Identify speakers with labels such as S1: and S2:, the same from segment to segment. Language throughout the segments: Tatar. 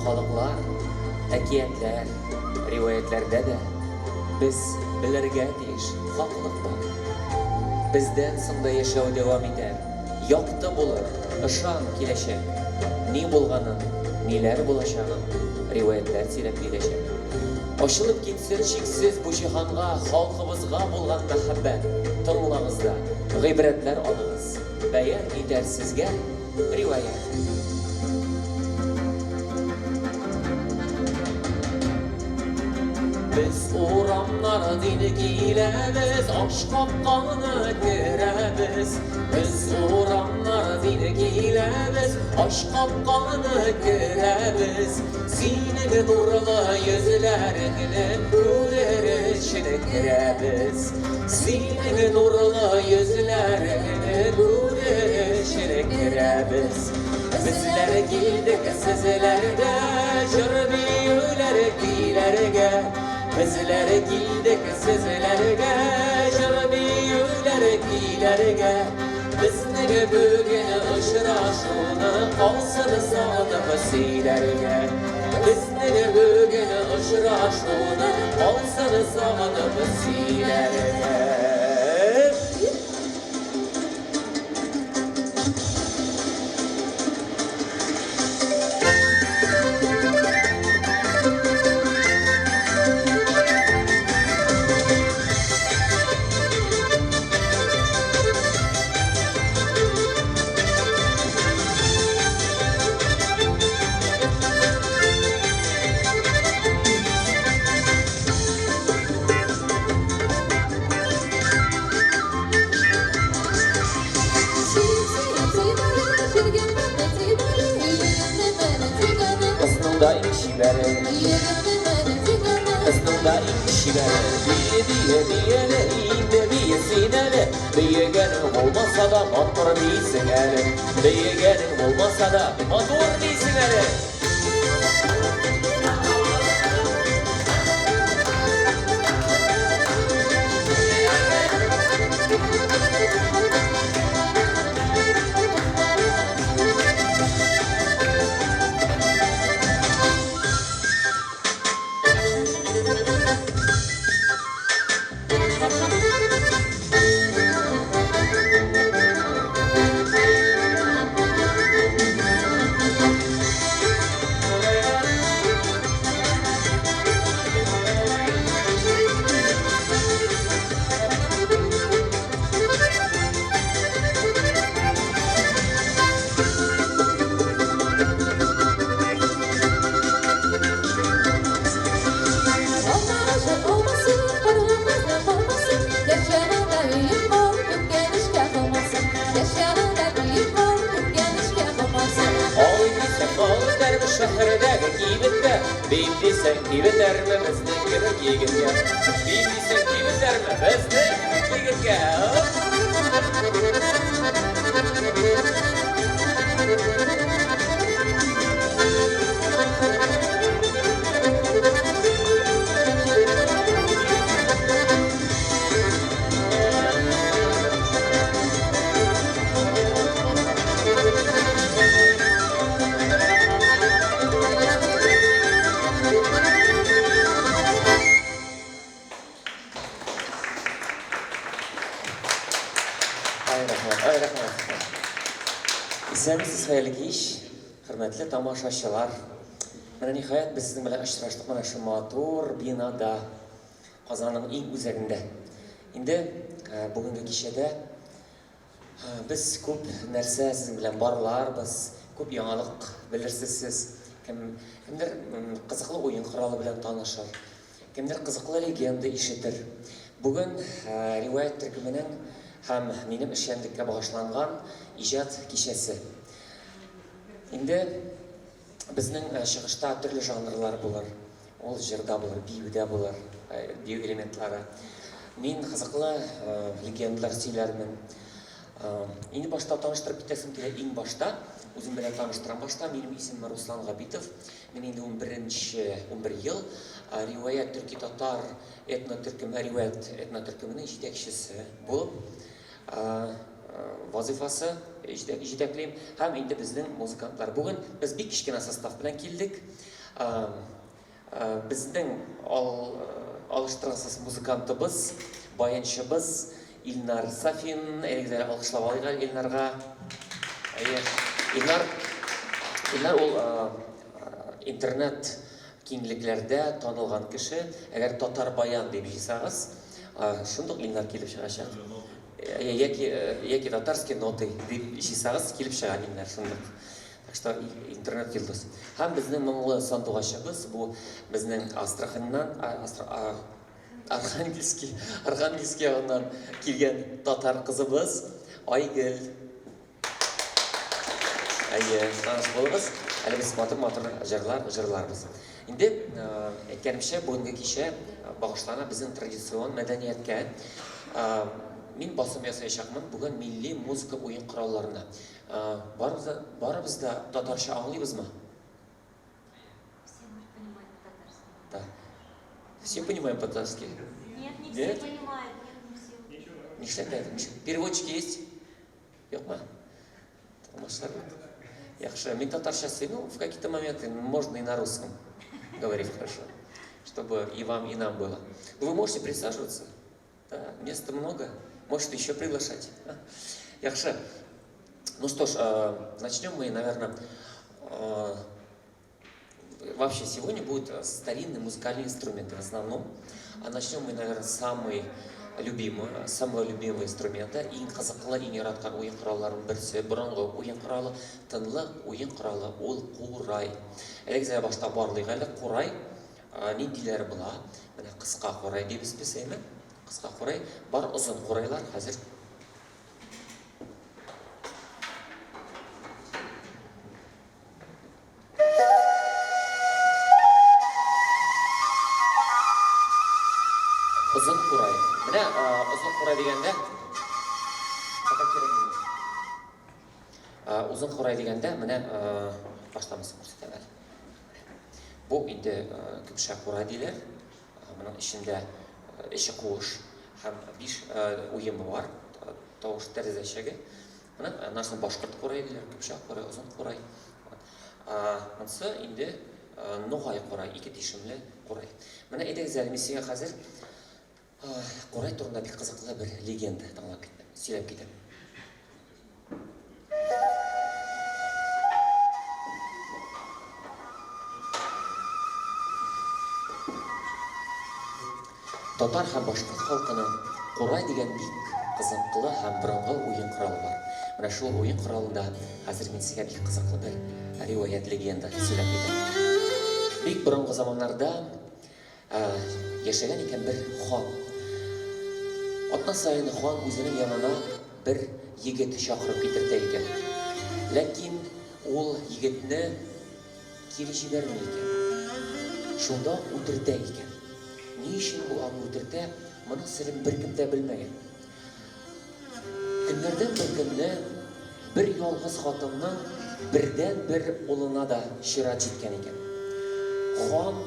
S1: Халыклар, әкиятләр, риваятьләрдә дә без белергә тиеш хаклык бар. Бездән соң да яшәү дәвам итәр, якты булыр, ышан, киләчәк. Ни булганын, ниләр булачагын риваятьләр сөйләп бирәчәк. Ачылып китсен чиксез бу җиһанга халкыбызга булган мәхәббәт. Тыңлагыз да, гыйбрәтләр алыгыз, бәян итәр сезгә риваять. Без урамнардан киләбез, аш капканы керәбез. Без урамнардан киләбез, аш капканы керәбез. Синең нурлы йөзләреңне күрер өчен керәбез. Синең нурлы йөзләреңне күрер өчен керәбез. Безләр килдек сезләргә, җыр биюләр көйләргә. Безләр килдек сезләргә, җыр биюләр көйләргә. Безнең бүген очрашуны калсын сагынып сөйләргә. Безнең бүген очрашуны калсын сагынып сөйләргә. Кызның да иң чибәре, кызның да иң чибәре. Бие, бие, биеле, инде бие син әле. Биегәнең булмаса да, матур бийсең әле. Биегәнең булмаса да, матур бийсең әле. Алыйм дисәң, мал итәрме шәһәрдәге кибеттә, Бим дисәң, кибетәрме безнең кебек егеткә? Бим дисәң, кибетәрме безнең кебек егеткә? Ай, рәхмәт, ай, рәхмәт. Исәнмесез, хәерле кич, хөрмәтле тамашачылар. Менә ниһаять без сезнең белән очраштык менә шул матур бинада. Казанның иң үзәгендә. Инде бүгенге кичәдә без күп нәрсә сезнең белән барларбыз, күп яңалык белерсез сез. Кем, кемдер кызыклы уен коралы белән танышыр, кемдер кызыклы легенда ишетер. Бүген риваять төркеменең һәм минем эшчәнлеккә багышланган иҗат кичәсе. Инде безнең чыгышта төрле жанрлар булыр. Ул җырда булыр, биюдә булыр, бию элементлары. Мин кызыклы легендалар сөйләрмен. Инде башта таныштырып китәсем килә, иң башта үзем белән таныштырам башта. Минем исемем Руслан Габитов. Мин инде унберенче, 11 ел Риваять төрки-татар этно-төркеме, Риваять этно-төркеменең җитәкчесе булып вазыйфасы җитәклим. Һәм инде безнең музыкантлар. Бүген без бик кечкенә состав белән килдек. Безнең алыштыргысыз музыкантыбыз, баянчыбыз Илнар Сафин. Әйдәгез әле алкышлап алыйк әле Илнарга. Әйе. Илнар, Илнар ул интернет киңлекләрдә танылган кеше. Әгәр татар баян дип җыйсагыз, шундук Илнар килеп чыгачак. Яки, яки татарские ноты дип җыйсагыз, килеп чыга Илнар шундук. Так что интернет йолдыз. Һәм безнең моңлы сандугачыбыз бу безнең Астраханьнан, Архангельский, Архангельский ягыннан килгән татар кызыбыз Айгөл. Әйе, таныш булыгыз. Әле без матур-матур җырлар җырларбыз. Инде әйткәнемчә, бүгенге кичә багышлана безнең традицион мәдәнияткә. Мин басым ясаячакмын бүген милли музыка уен коралларына. Барыбыз да, барыбыз да татарча аңлыйбызмы?
S2: Все мы понимаем по-татарски.
S1: Да. Все понимаем по-татарски?
S2: Нет, не все
S1: Нет?
S2: понимают. Нет, не все.
S1: Нишләп әйтим? Переводчики есть? Юкмы? Тормышлар юк. Яхшы. Мин татарча сөйлим, ну, в какие-то моменты можно и на русском говорить хорошо, чтобы и вам, и нам было. Ну, вы можете присаживаться. Да, места много. Может, еще приглашать. Яхшы. Ну что ж, начнем мы, наверное, вообще сегодня будут старинные музыкальные инструменты в основном. А начнем мы, наверное, с самый любимый, самого любимого инструмента. Иң кызыклы, иң яраткан уен коралларының берсе, борынгы уен коралы, тынлы уен коралы, ул курай. Әйдәгез әле башта барлыйк әле курай ниндиләре була. Менә кыска курай дибез без, әйме? Кыска курай, бар озын курайлар хәзер. Озын курай. Менә озын курай дигәндә, пока кирәк миңа. Озын курай дигәндә, менә баштан күрсәтәм әле. Бу инде көпшә курай диләр. Моның эчендә эче куыш һәм 5 уемы бар. Тавыш тәрәзәчеге. Моны аннан соң башкорт курае диләр, көпшә курай, озын курай. Монысы инде ногай курай, ике тишемле курай. Менә әйдәгез әле, мин сезгә хәзер курай турында бик кызыклы бер легенда тыңлап киттем, сөйләп китәм. Татар һәм башкорт халкының курай дигән бик кызыклы һәм борынгы уен коралы бар. Менә шул уен коралында хәзер мин сезгә бик кызыклы бер риваять, легенда сөйләп китәм. Бик борынгы заманнарда яшәгән икән бер хан. Атна саен хан үзенең янына бер егет чакырып китертә икән. Ләкин ул егетне кире җибәрми икән. Шунда ук үтертә икән. Ни өчен ул аны үтертә, моның серен беркем дә белмәгән. Көннәрдән бер көнне бер ялгыз хатынның бердәнбер улына да чират җиткән икән. Хан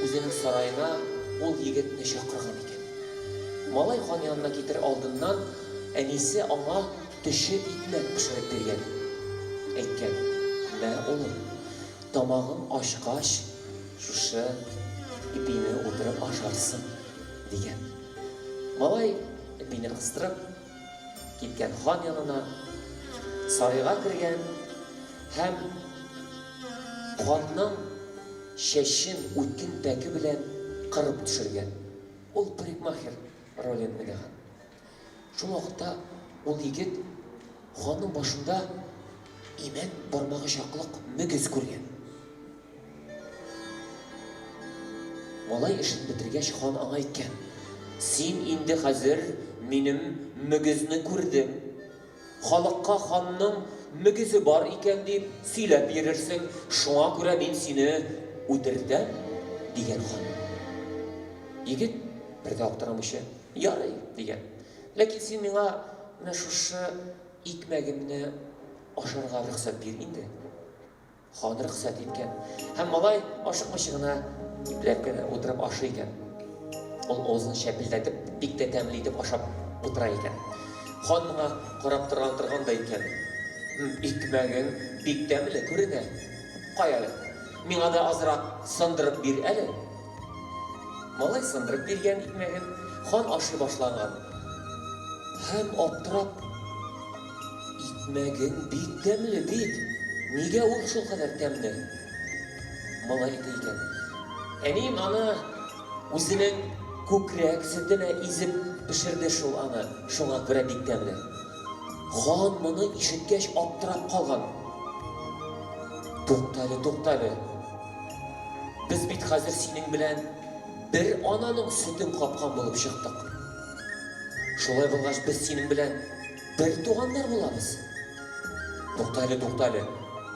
S1: үзенең сараена ул егетне чакырган икән. Малай хан янына китер алдыннан әнисе аңа төче икмәк пешереп биргән. Әйткән, Мә, улым, тамагың ачкач, шушы ипине утырып ашарсың, дигән. Малай ипине кыстырып, киткән хан янына, сарайга кергән һәм ханның чәчен үткен пәке белән кырып төшергән. Ул парикмахер ролен уйнаган. Шул вакытта ул егет ханның башында имән бармагы чаклык мөгез күргән. Малай эшен бетергәч, хан аңа әйткән, Син инде хәзер минем мөгезне күрдең. Халыкка ханның мөгезе бар икән дип сөйләп йөрерсең, шуңа күрә мин сине үтертәм, дигән хан. Егет бер дә аптырамыйча, Ярый, дигән. Ләкин син миңа менә шушы икмәгемне ашарга рөхсәт бир инде. Хан рөхсәт иткән. Һәм малай ашыкмыйча гына, ипләп кенә утырып ашый икән. Ул авызын чәпелдәтеп, бик тә тәмле итеп ашап утыра икән. Хан моңа карап торган торган да икән. Икмәгең бик тәмле күренә. Кая әле? Миңа да азрак сындырып бир әле. Малай сындырып биргән икмәген, хан ашый башлаган. Һәм аптырап, Икмәгең бик тәмле бит, нигә ул шулкадәр тәмле? Малай әйтә икән, Әнием аны үзенең күкрәк сөтенә изеп пешерде шул аны, шуңа күрә бик тәмле. Хан моны ишеткәч аптырап калган. Туктале, туктале. Без бит хәзер синең белән бер ананың сөтен капкан булып чыктык. Шулай булгач, без синең белән бер туганнар булабыз. Туктале, туктале.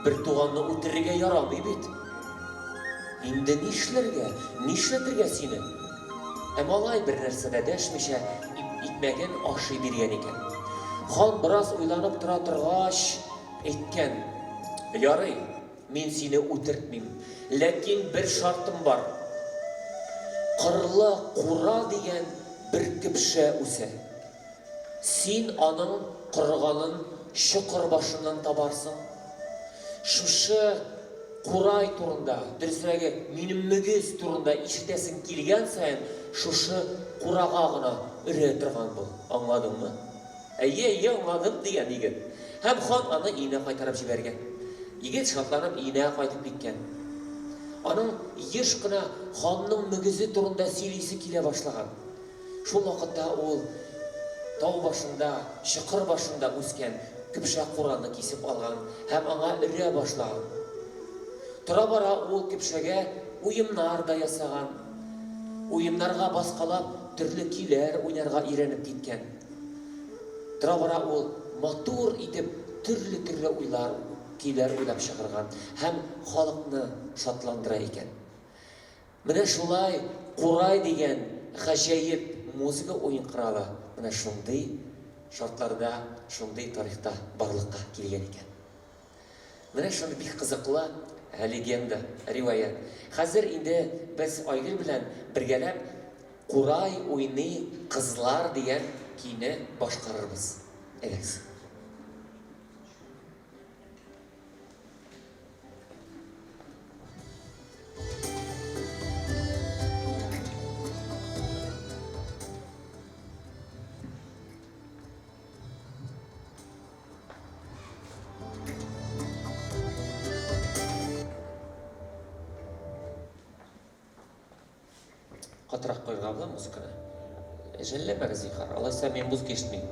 S1: Бер туганны үтерергә ярамый бит. Инде нишләргә, нишләтергә сине? Ә малай бер нәрсә дә дәшмичә икмәген ашый биргән икән. Хан бераз уйланып тора торгач, әйткән, Ярый, мин сине үтертмим, ләкин бер шартым бар. Кырлы кура дигән бер көпшә үсә. Син аның корыганын чокыр башыннан табарсың. Шушы курай турында, дөресрәге, минем мөгез турында ишетәсең килгән саен, шушы курага гына өрә торган бул. Аңладыңмы? Әйе, әйе, аңладым, дигән егет. Һәм хан аны өенә кайтарып җибәргән. Егет шатланып өенә кайтып киткән. Аның еш кына ханның мөгезе турында сөйлисе килә башлаган. Шул вакытта ул тау башында, чокыр башында үскән көпшә кураны кисеп алган һәм аңа өрә башлаган. Тора-бара ул көпшәгә уемнар да ясаган. Уемнарга баскалап төрле көйләр уйнарга өйрәнеп киткән. Тора-бара ул матур итеп төрле-төрле уйлар, көйләр уйлап чыгарган һәм халыкны шатландыра икән. Менә шулай курай дигән гаҗәеп музыка уен коралы менә шундый шартларда, шундый тарихта барлыкка килгән икән. Менә шундый бик кызыклы легенда, риваять. Хәзер инде без Айгөл белән бергәләп Курай уйный кызлар дигән көйне башкарырбыз. Әйдәгез. Катырак куярга була музыканы. Жәлләмәгез, зинһар. Алайса мин музыка ишетмим.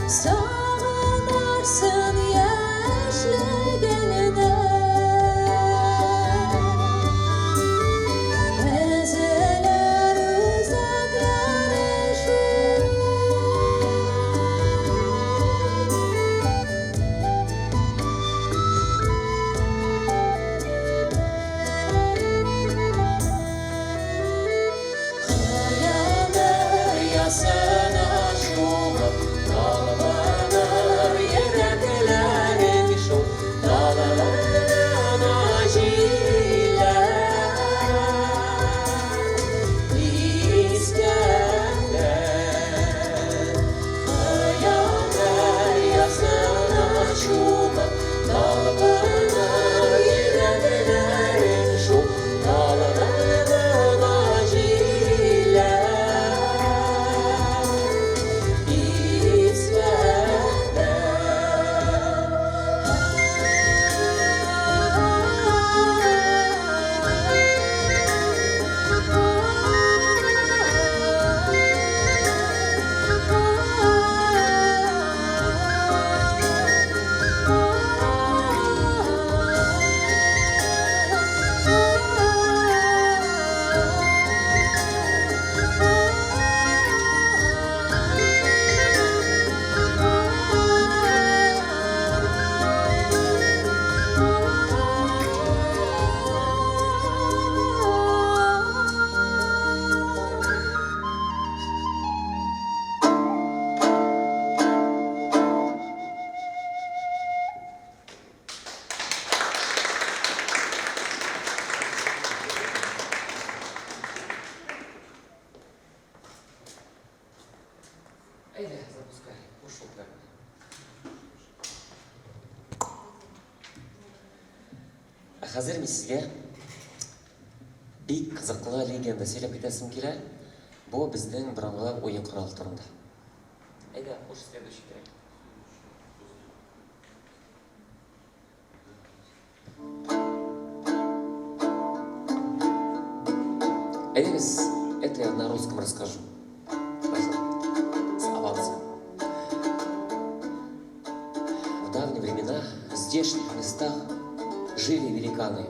S3: Сагынырсың яшьлегеңне. Өзелер үзәкләрең шул. Хыял дәрьясына чумып, Талпыныр йөрәкләрең шул, Талпына җилләр искәндә. Хыял дәрьясына чумып, Талпыныр йөрәкләрең шул, Талпына җилләр искәндә.
S1: Әйдә, запускай. Ушел трек. Ә хәзер мин сезгә бик кызыклы легенда сөйләп китәсем килә. Бу безнең борынгы уен коралы турында. Әйдә, куш следующий трек. Әйдәгез, это я на русском расскажу. Хорошо? С авансом. В давние времена в здешних местах жили великаны.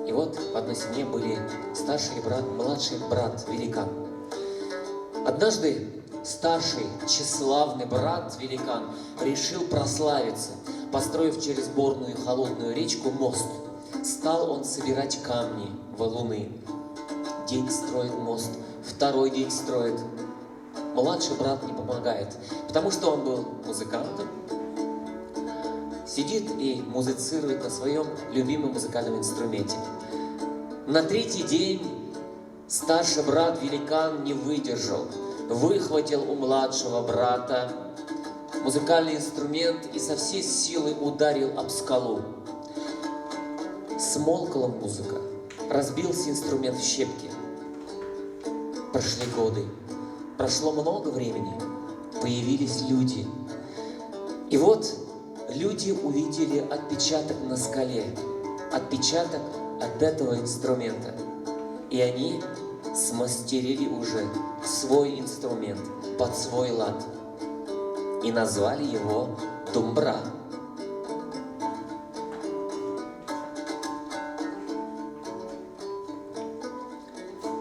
S1: И вот в одной семье были старший брат, младший брат великан. Однажды старший тщеславный брат великан решил прославиться, построив через горную холодную речку мост. Стал он собирать камни, валуны. День строит мост, второй день строит. Младший брат не помогает, потому что он был музыкантом, сидит и музицирует на своем любимом музыкальном инструменте. На третий день старший брат великан не выдержал, выхватил у младшего брата музыкальный инструмент и со всей силы ударил об скалу. Смолкла музыка, разбился инструмент в щепки. Прошли годы, прошло много времени, появились люди. И вот люди увидели отпечаток на скале, отпечаток от этого инструмента. И они смастерили уже свой инструмент под свой лад и назвали его думбра.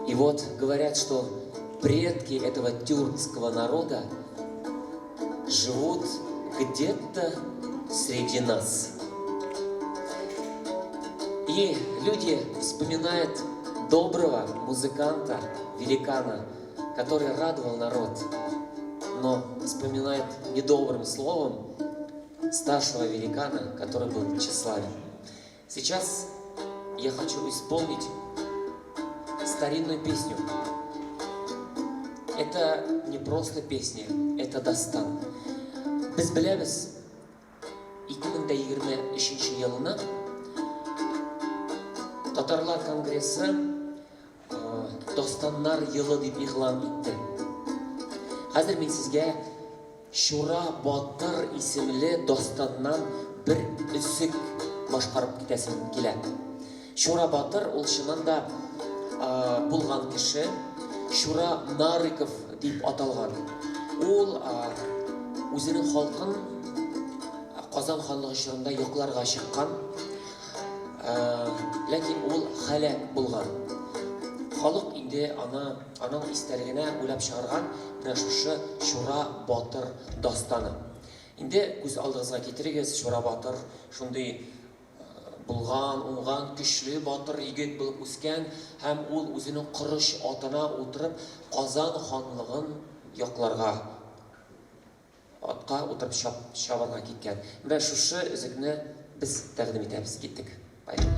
S1: И вот говорят, что предки этого тюркского народа живут где-то среди нас. И люди вспоминают доброго музыканта, великана, который радовал народ, но вспоминают недобрым словом старшего великана, который был тщеславен. Сейчас я хочу исполнить старинную песню. Это не просто песня, это дастан. Без беләбез, 2023 елына Татарлар конгрессы Дастаннар елы дип игълан итте. Хәзер мин сезгә Чура батыр исемле дастаннан бер өзек башкарып китәсем килә. Чура батыр ул чыннан да булган кеше, Чура Нарыков дип аталган. Ул үзенең халкын Казан ханлыгы чорында якларга чыккан. Ләкин ул һәлак булган. Халык инде аны аның истәлегенә уйлап чыгарган менә шушы Чура батыр дастаны. Инде күз алдыгызга китерегез, Чура батыр шундый булган, уңган, көчле батыр егет булып үскән һәм ул үзенең корыч атына утырып Казан ханлыгын якларга атка утырып чап, чабарга киткән. Менә шушы өзекне без тәкъдим итәбез. Киттек. Поехали.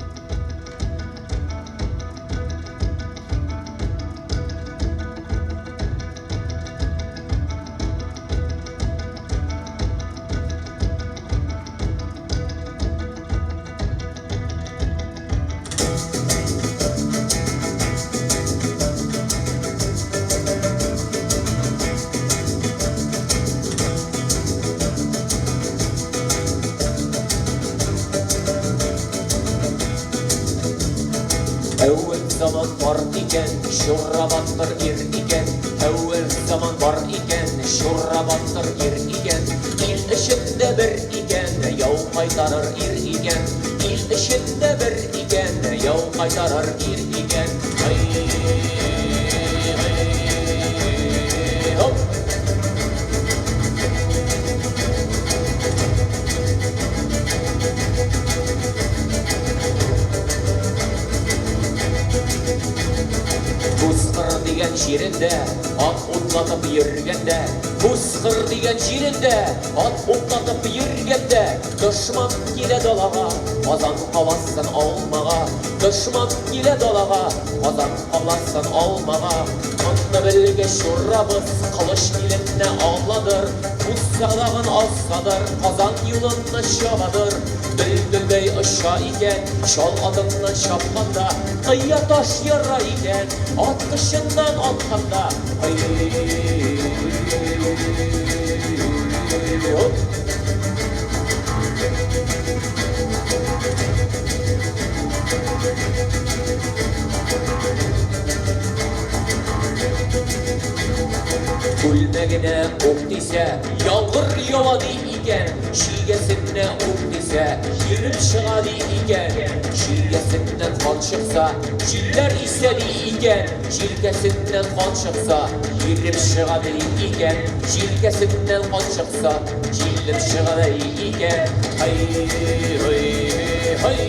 S1: Әүвәл заман бар икән, Чура батыр ир икән. Әүвәл заман бар икән, Чура батыр ир икән. Ил эчендә бер икән, яу кайтарыр ир икән. Ил эчендә бер икән, яу кайтарыр ир икән. Һай, һай, хоп! Кузкыр дигән җирендә ат утлатып йөргәндә, Кузкыр дигән җирендә ат утлатып йөргәндә, Дошман килә далага, Казан каласын алмага. Дошман килә далага, Казан каласын алмага. Моны белгәч, Чурабыз кылыч биленә аладыр, Үз садагын асадыр, Казан юлына чабадыр. Дөлдөлдәй оча икән, чал атыннан чапканда, Кыя таш яра икән, ат кычыннан атканда. Һай-хоп! Күлмәгенә ук тисә, яңгыр ява ди икән, чигәсенә ук тисә, йөреп чыга ди икән, җилкәсеннән кан чыкса, җилләр исә ди икән, җилкәсеннән кан чыкса, йөреп чыга ди икән, җилкәсеннән кан чыкса, җиллеп чыга ди икән. Һай, һай, һай.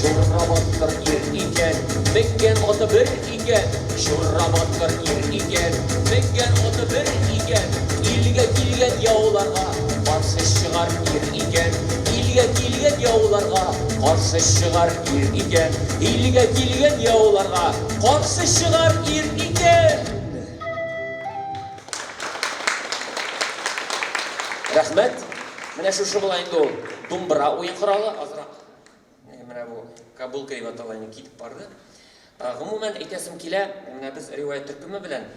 S1: Чурра батыр ир икән, менгән аты бер икән. Чурра батыр ир икән, менгән аты бер икән. Илгә килгән яуларга каршы чыгар ир икән. Илгә килгән яуларга каршы чыгар ир икән. Илгә килгән яуларга каршы чыгар ир икән. Рәхмәт. Менә шушы була инде ул думбра уен коралы. Азрак менә бу кабулка дип атала инде китеп барды. Гомумән әйтәсем килә, менә без риваять төркеме белән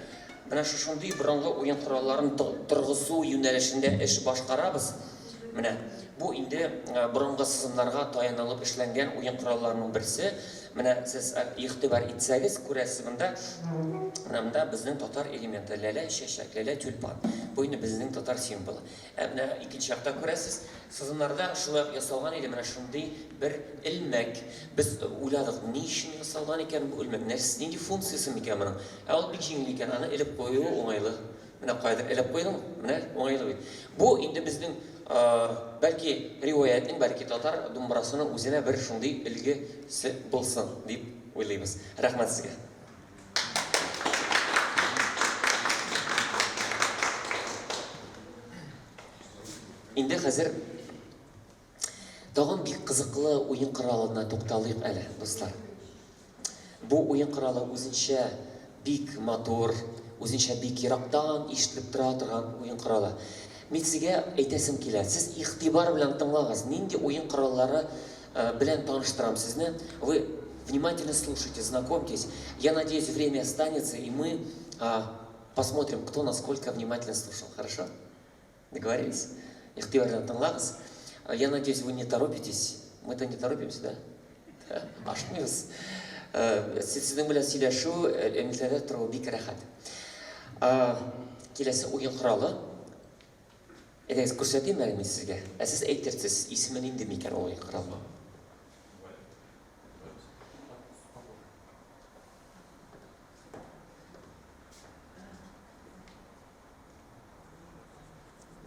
S1: менә шушындый борынгы уен коралларын торгызу юнәлешендә эш башкарабыз. Менә бу инде борынгы сызымнарга таянылып эшләнгән уен коралларының берсе. Менә сез игътибар итсәгез, күрәсез монда, менә монда безнең татар элементы, ләлә чәчәк, ләлә тюльпан. Бу инде безнең татар символы. Ә менә икенче якта күрәсез, сызымнарда шулай ук ясалган иде менә шундый бер элмәк. Без уйладык, ни өчен ясалган икән бу элмәк, нәрсә, нинди функциясе микән моның? Ә ул бик җиңел икән, аны элеп куюы уңайлы. Менә каядыр элеп куйдың, менә уңайлы бит. Бу инде безнең, бәлки, риваятьнең, бәлки, татар думбрасының үзенә бер шундый өлгесе булсын, дип уйлыйбыз. Рәхмәт сезгә. Инде хәзер тагын бик кызыклы уен коралына тукталыйк әле, дуслар. Бу уен коралы үзенчә бик матур, үзенчә бик ерактан ишетелеп тора торган уен коралы. Мин сезгә әйтәсем килә, сез игътибар белән тыңлагыз, нинди уен кораллары белән таныштырам сезне. Вы внимательно слушайте, знакомьтесь. Я надеюсь, время останется, и мы посмотрим, кто насколько внимательно слушал. Хорошо? Договорились? Игътибар белән тыңлагыз. Я надеюсь, вы не торопитесь. Мы-то не торопимся, да? Ашыкмыйбыз. Сезнең белән сөйләшү, элемтәдә тору бик рәхәт. Киләсе уен коралы. Әйдәгез, күрсәтим әле мин сезгә. Ә сез әйтерсез, исеме нинди микән ул уен коралының?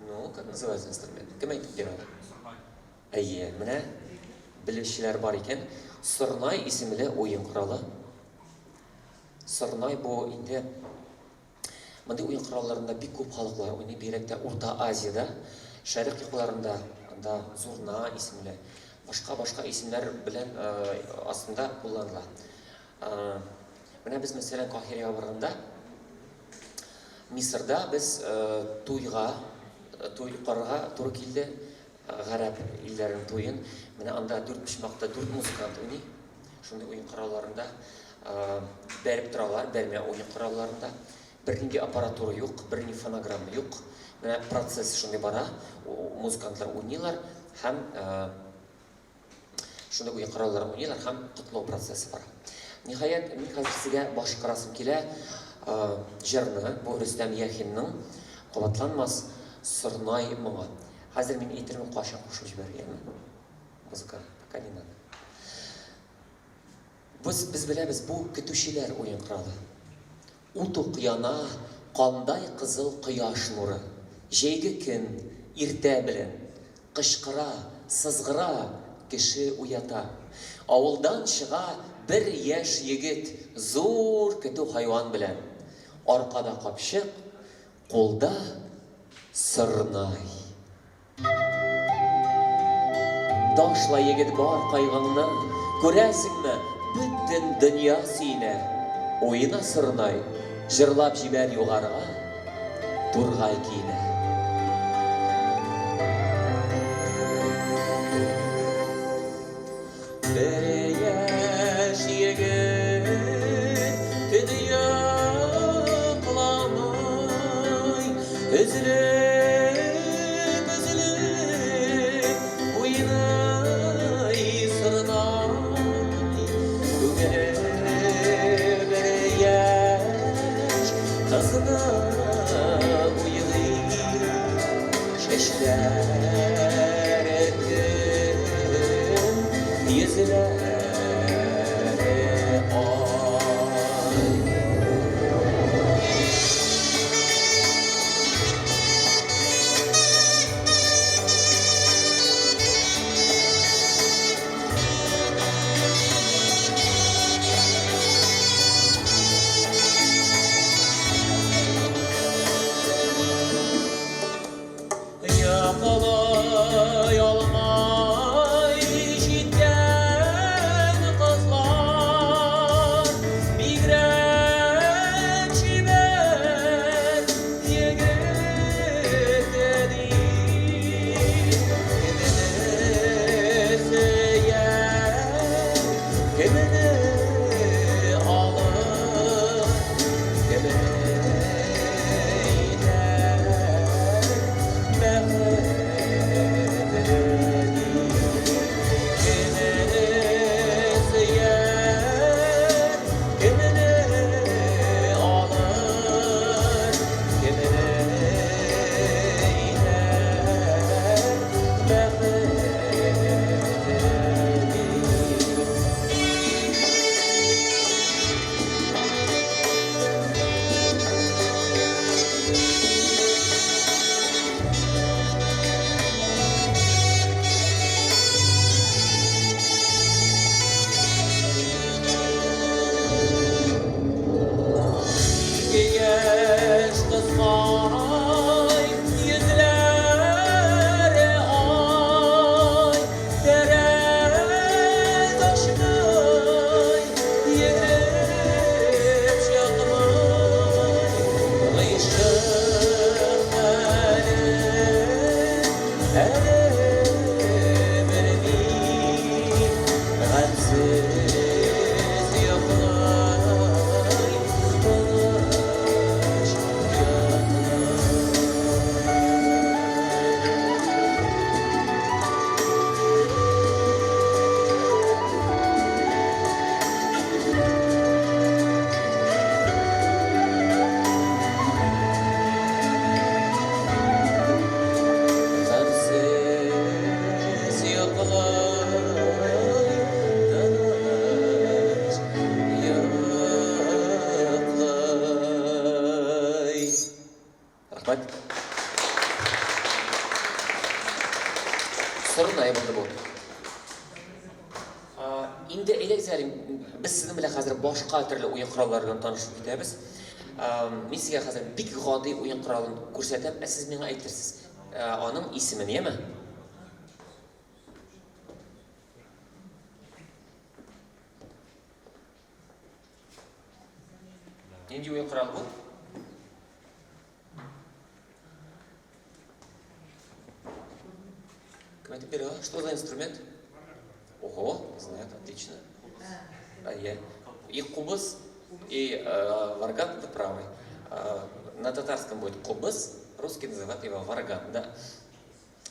S1: Ну, как называется инструмент? Кем әйтеп бирә ала? Әйе, менә белүчеләр бар икән. Сорнай исемле уен коралы. Сорнай бу инде мондый уен коралларында бик күп халыклар уйный, бигрәк тә Урта Азиядә, Шәрык якларында анда зурна исемле, башка-башка исемнәр белән астында кулланыла. Менә без, мәсәлән, Каһирәгә барганда, Мисырда без туйга, туй карарга туры килде, гарәп илләренең туен. Менә анда дүрт почмакта дүрт музыкант уйный. Шундый уен коралларында бәреп торалар, бәрмә уен коралларында. Бернинди аппаратура юк, бернинди фонограмма юк. Менә процесс шундый бара, музыкантлар уйныйлар һәм Шундый уен кораллары уйныйлар һәм котлау процессы бара. Ниһаять, мин хәзер сезгә башкарасым килә җырны, бу Рөстәм Яхинның кабатланмас Сорнай моңы. Хәзер мин әйтермен кайчан кушып җибәрергә, Музыка пока не надо. Без, без беләбез, бу көтүчеләр уен коралы. Ут ук яна кандай кызыл кояш нуры. Җәйге көн, иртә белән. Кычкыра, сызгыра, кеше уята. Авылдан чыга бер яшь егет зур көтү хайван белән. Аркада капчык, кулда сорнай. Ташла, егет, бар кайгыңны, Күрәсеңме, бөтен дөнья сөенә. Уена сорнай, җырлап җибәр югарыга, Тургай көенә. Бер яшь егет төн йокламый, Өзелеп, өзелеп уйный сорнай. Күңеле бер яшь кызны уйлый, Чәчләре көн, йөзләре ай. Йоклый алмый җиткән Сорнай булды бу. Инде әйдәгез әле, без сезнең белән хәзер башка төрле уен кораллары белән танышып китәбез. Мин сезгә хәзер бик гади уен коралын күрсәтәм, ә сез миңа әйтерсез аның исемен, яме? Нинди уен коралы бу? Кем әйтеп бирә? Что за инструмент? Ого, знает, отлично. А я. И кубыз, и варган, вы правы. На татарском будет кубыз, русский называют его варган, да.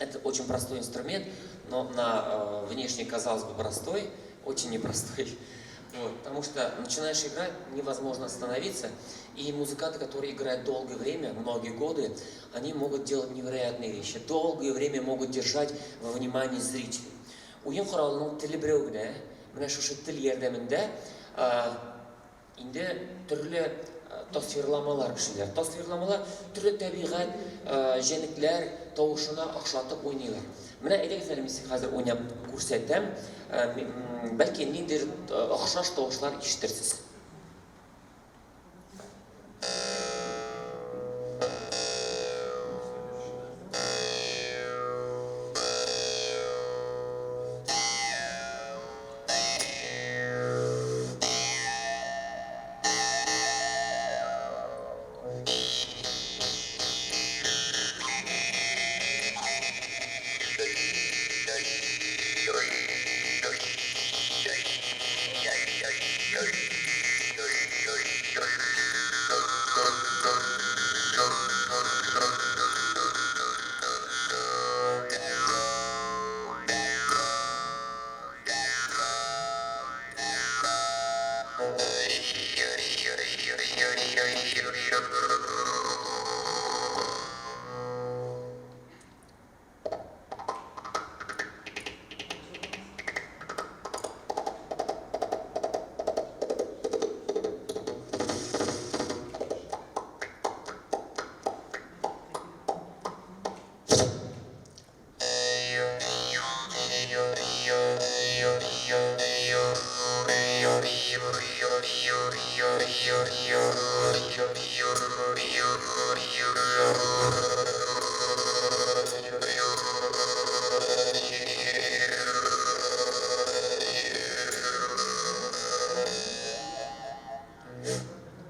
S1: Это очень простой инструмент, но на внешне, казалось бы, простой, очень непростой. Вот, потому что начинаешь играть, невозможно остановиться. И музыканты, которые играют долгое время, многие годы, они могут делать невероятные вещи. Долгое время могут держать во внимании зрителей. Уен коралының теле берәү генә, менә шушы тел ярдәмендә инде төрле тасвирламалар эшлиләр. Тасвирламалар төрле табигать, җәнлекләр тавышына охшатып уйныйлар. Менә әйдәгез әле мин сезгә хәзер уйнап күрсәтәм. Бәлки ниндидер охшаш тавышлар ишетерсез.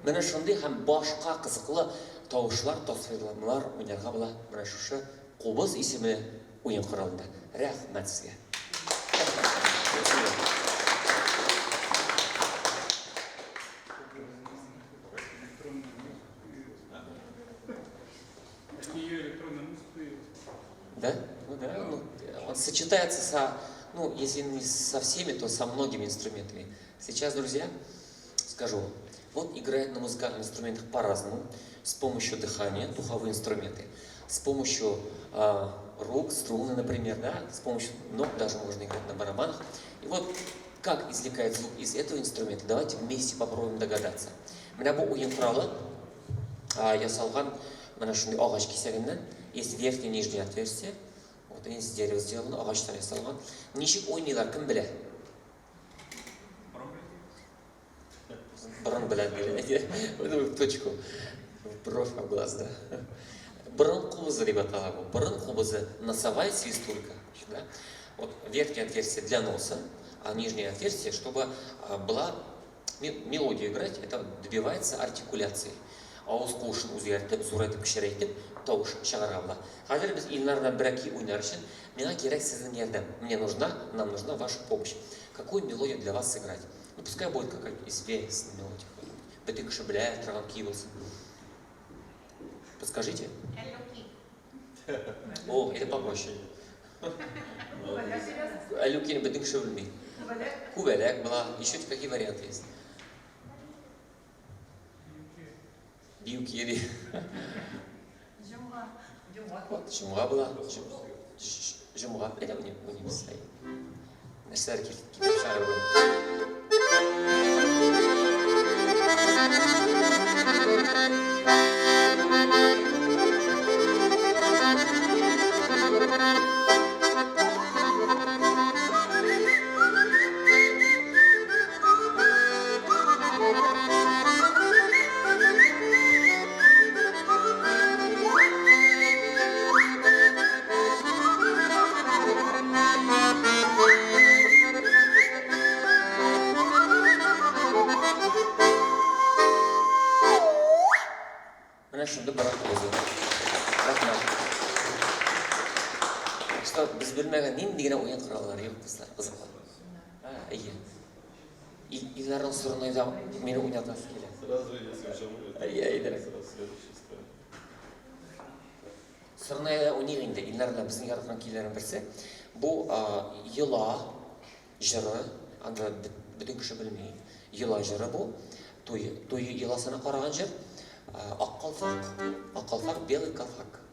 S1: Менә шундый һәм башка кызыклы тавышлар, тасвирламалар уйнарга була менә шушы кубыз исеме уен коралында. Рәхмәт сезгә.
S4: От нее электронная музыка появилась.
S1: Да? Ну да, ну, он сочетается со, ну, если не со всеми, то со многими инструментами. Сейчас, друзья, скажу вам, вот играет на музыкальных инструментах по-разному, с помощью дыхания, духовые инструменты, с помощью рук, струны, например, да, с помощью ног даже можно играть на барабанах. И вот как извлекает звук из этого инструмента, давайте вместе попробуем догадаться. Менә бу уен коралы ясалган менә шундый агач кисәгеннән. Есть верхнее и нижнее отверстие. Вот они из дерева сделаны, агачтан ясалган. Ничек уйныйлар, кем белә? Борын белән бирә. В точку. В бровь, в глаз, да. Борын кубызы дип атала бу. Борын кубызы, носовая свистулька. Да? Вот верхнее отверстие для носа, а нижнее отверстие, чтобы была мелодию играть, это добивается артикуляцией. Авыз куышын үзгәртеп, зурайтып, кечерәйтеп, тавыш чыгарырга була. Хәзер без Илнардан берәр көй уйнар өчен миңа кирәк сезнең ярдәм. Мне нужна, нам нужна ваша помощь. Какую мелодию для вас сыграть? Ну, пускай будет какая-нибудь известная мелодия. Бөтен кеше белә торган көй булсын. Подскажите?
S2: Әллүки.
S1: О, это попроще. Әллүкине бөтен кеше белми. Күбәләк була. Еще какие варианты есть? Бию көе.
S2: Җомга.
S1: Вот, җомга була. Җомга. Это у них стоит. Нәрсәләр килеп чыгар бүген. Белмәгән нинди генә уен кораллары юк, дуслар, кызыклы. Әйе. Илнарның сорнайда мине уйнатасы килә.
S5: Сразу, если уже будет.
S1: Әйе, әйдә.
S5: Сразу следующий ставим.
S1: Сорнайда уйныйк инде. Илнар белән безнең яраткан көйләрнең берсе. Бу йола җыры, анда бөтен кеше белми. Йола җыры бу. Туй, туй йоласына караган җыр. Ак калфак, ак калфак, белый калфак.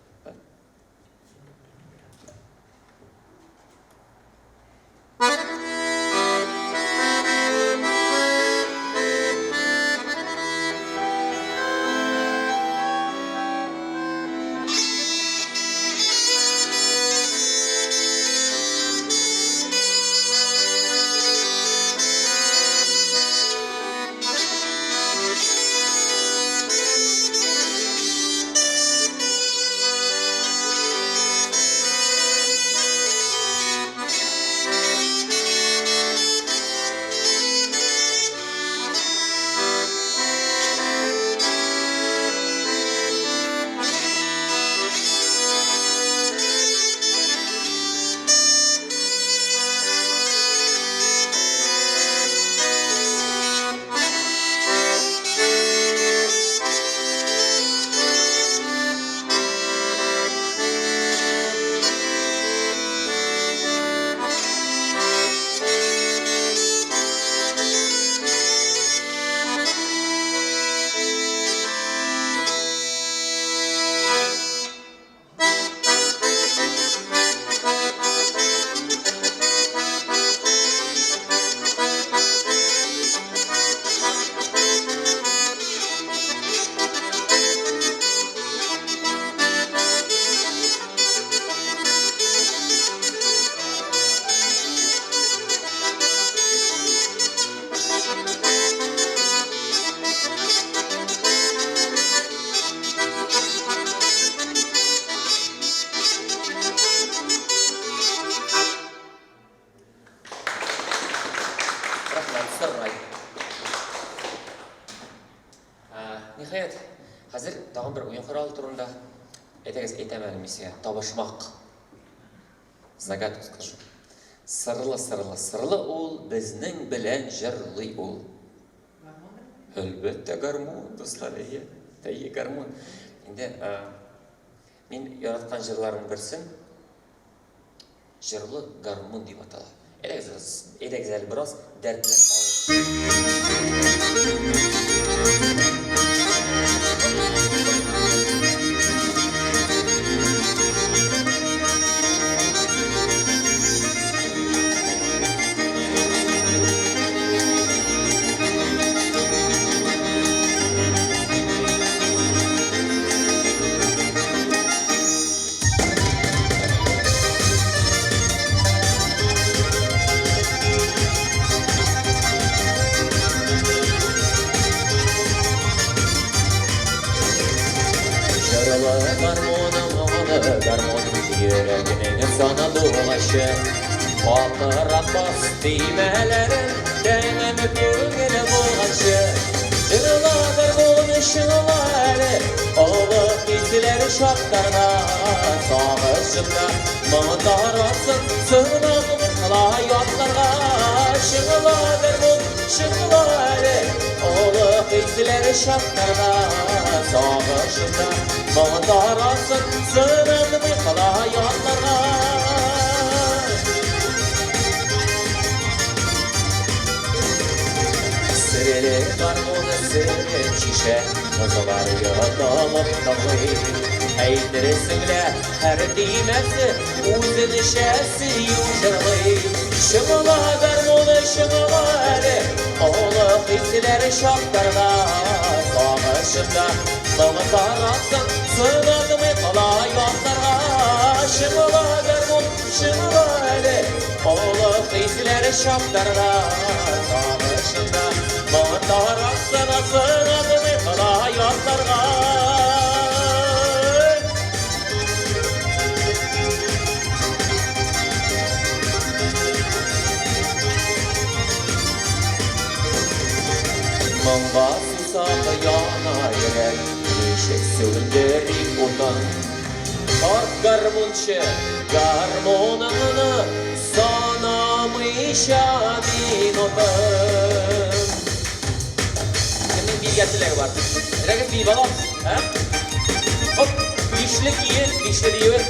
S1: Рәхмәт, сырнай. Ниһаять, хәзер тагын бер уен коралы турында әйдәгез әйтәм әле мин сезгә. Табышмак. Загадку скажу. Сырлы, сырлы, сырлы ул, безнең белән җырлый ул. Әлбәттә, гармун, дуслар, әйе. Әйе, гармун. Инде мин яраткан җырларның берсен Җырлы гармун дип атала. Әйдәгез, әйдәгез әле бераз дәртләнеп алыйк. Җырлы гармуны, моңлы гармун, йөрәгнең сандугачы. Катырак бас төймәләрен, тәмам күңел булганчы. Җырла гармун, чыңла әле, олы хисләр шаптарга. Сагышыңда моң таратсын, сынатмый кала ятларга. Чыңла гармун, чыңла әле, олы хисләр шаптарга. Сагышыңда моң таратсын, сынатмый кала ятларга. Серле гармун серен чишә, Кызлар йотылып тыңлый. Әйтерсең лә, һәр төймәсе үзенчә сөю җырлый. Чыңла, гармун, чыңла әле, олы хисләр чаптарга. Сагышында моң таратсын, сынатмый кала ятларга. Чыңла, гармун, чыңла әле, олы хисләр чаптарга. Сагышында моң таратсын, сынатмый кала ятларга. Моңга сусап яна йөрәк, ничек сүндерик утын?
S3: Карт гармунчы гармуныңны санамыйча минутын. Кемнең биергә теләге бар? Теләгез биеп алабыз, ә? Оп, бишле кие, бишле биюе.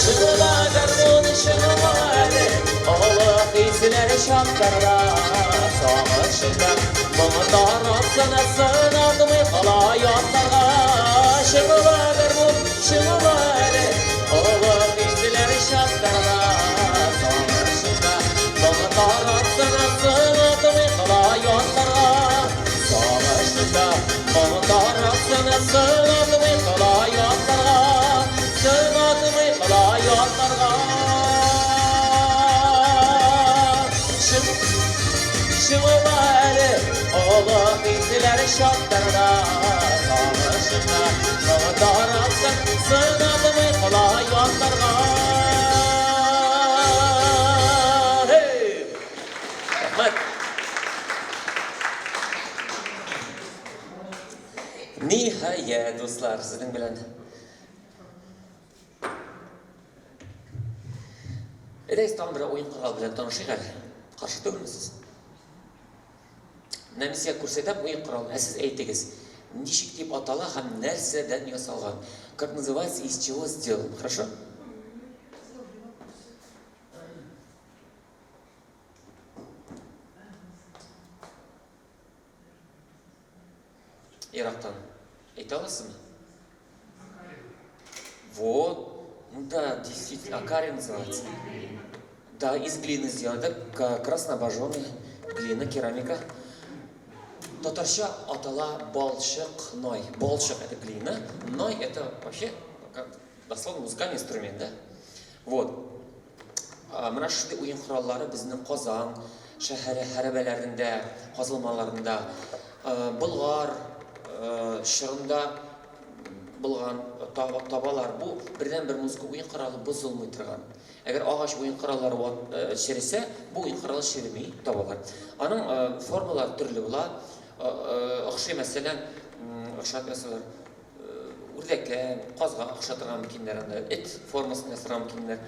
S3: Шыңла гармун, шыңла әле, олы хисләр чаптарда, сагышында моңы таратсын, сынатмый кала ятларга. Шыңла гармун, шыңла әле, олы хисләр чаптарда, сагышында моңы таратсын, сынатмый кала ятларга. Сагышында моңы таратсын, сынатмый кала ятларга. Сынатмый кала ятларга. Шыңла әле, олы хисләр чаптарда, сагышында моңы таратсын, сынатмый кала ятларга. Hey! Рәхмәт. Ниһаять, дуслар, сезнең белән. Әйдәгез, тагын бер уен коралы белән танышыйк әле. Каршы түгелмесез? Менә мин сезгә күрсәтәм уен коралын, ә сез әйтегез, ничек дип атала һәм нәрсәдән ясалган? Как называется и из чего сделан? Хорошо? Ерактан әйтә аласызмы? Вот. Ну да, действительно, акарина называется. Да, из глины сделано. Это краснообожженная глина, керамика. Татарча атала балчык най. Балчык это глина, най это вообще как дословно музыкальный инструмент, да? Вот. Менә шундый уен кораллары безнең Казан шәһәре хәрабәләрендә, казылмаларында, Болгар чорында булган табалар. Бу бердәнбер музыка уен коралы бозылмый торган. Әгәр агач уен кораллары чересә, бу уен коралы череми, табалар. Аның формалары төрле була. Охшый, мәсәлән, охшап ясалар. Үрдәккә, казга охшатырга мөмкиннәр анда, эт формасын ясарга мөмкиннәр.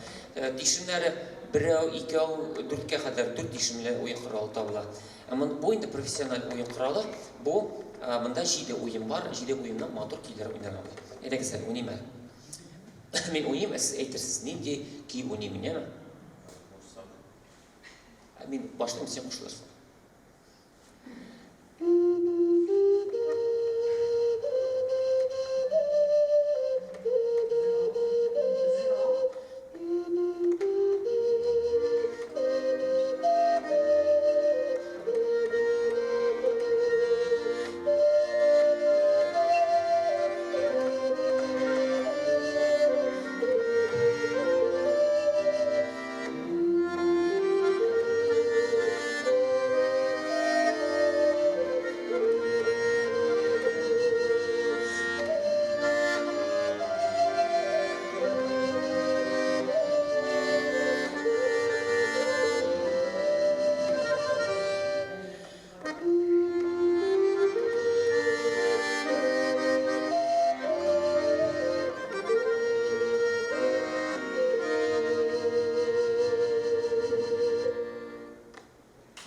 S3: Тишемнәре берәү, икәү, дүрткә кадәр дүрт тишемле уен коралы табыла. Ә бу инде профессиональ уен коралы. Бу монда җиде уен бар, җиде уенның матур көйләре уйнарга була. Әйдәгез әле, уйныйм әле. Мин уйныйм, ә сез әйтерсез, нинди көй уйныйм мин, яме? Мин башлыйм, син кушылырсың.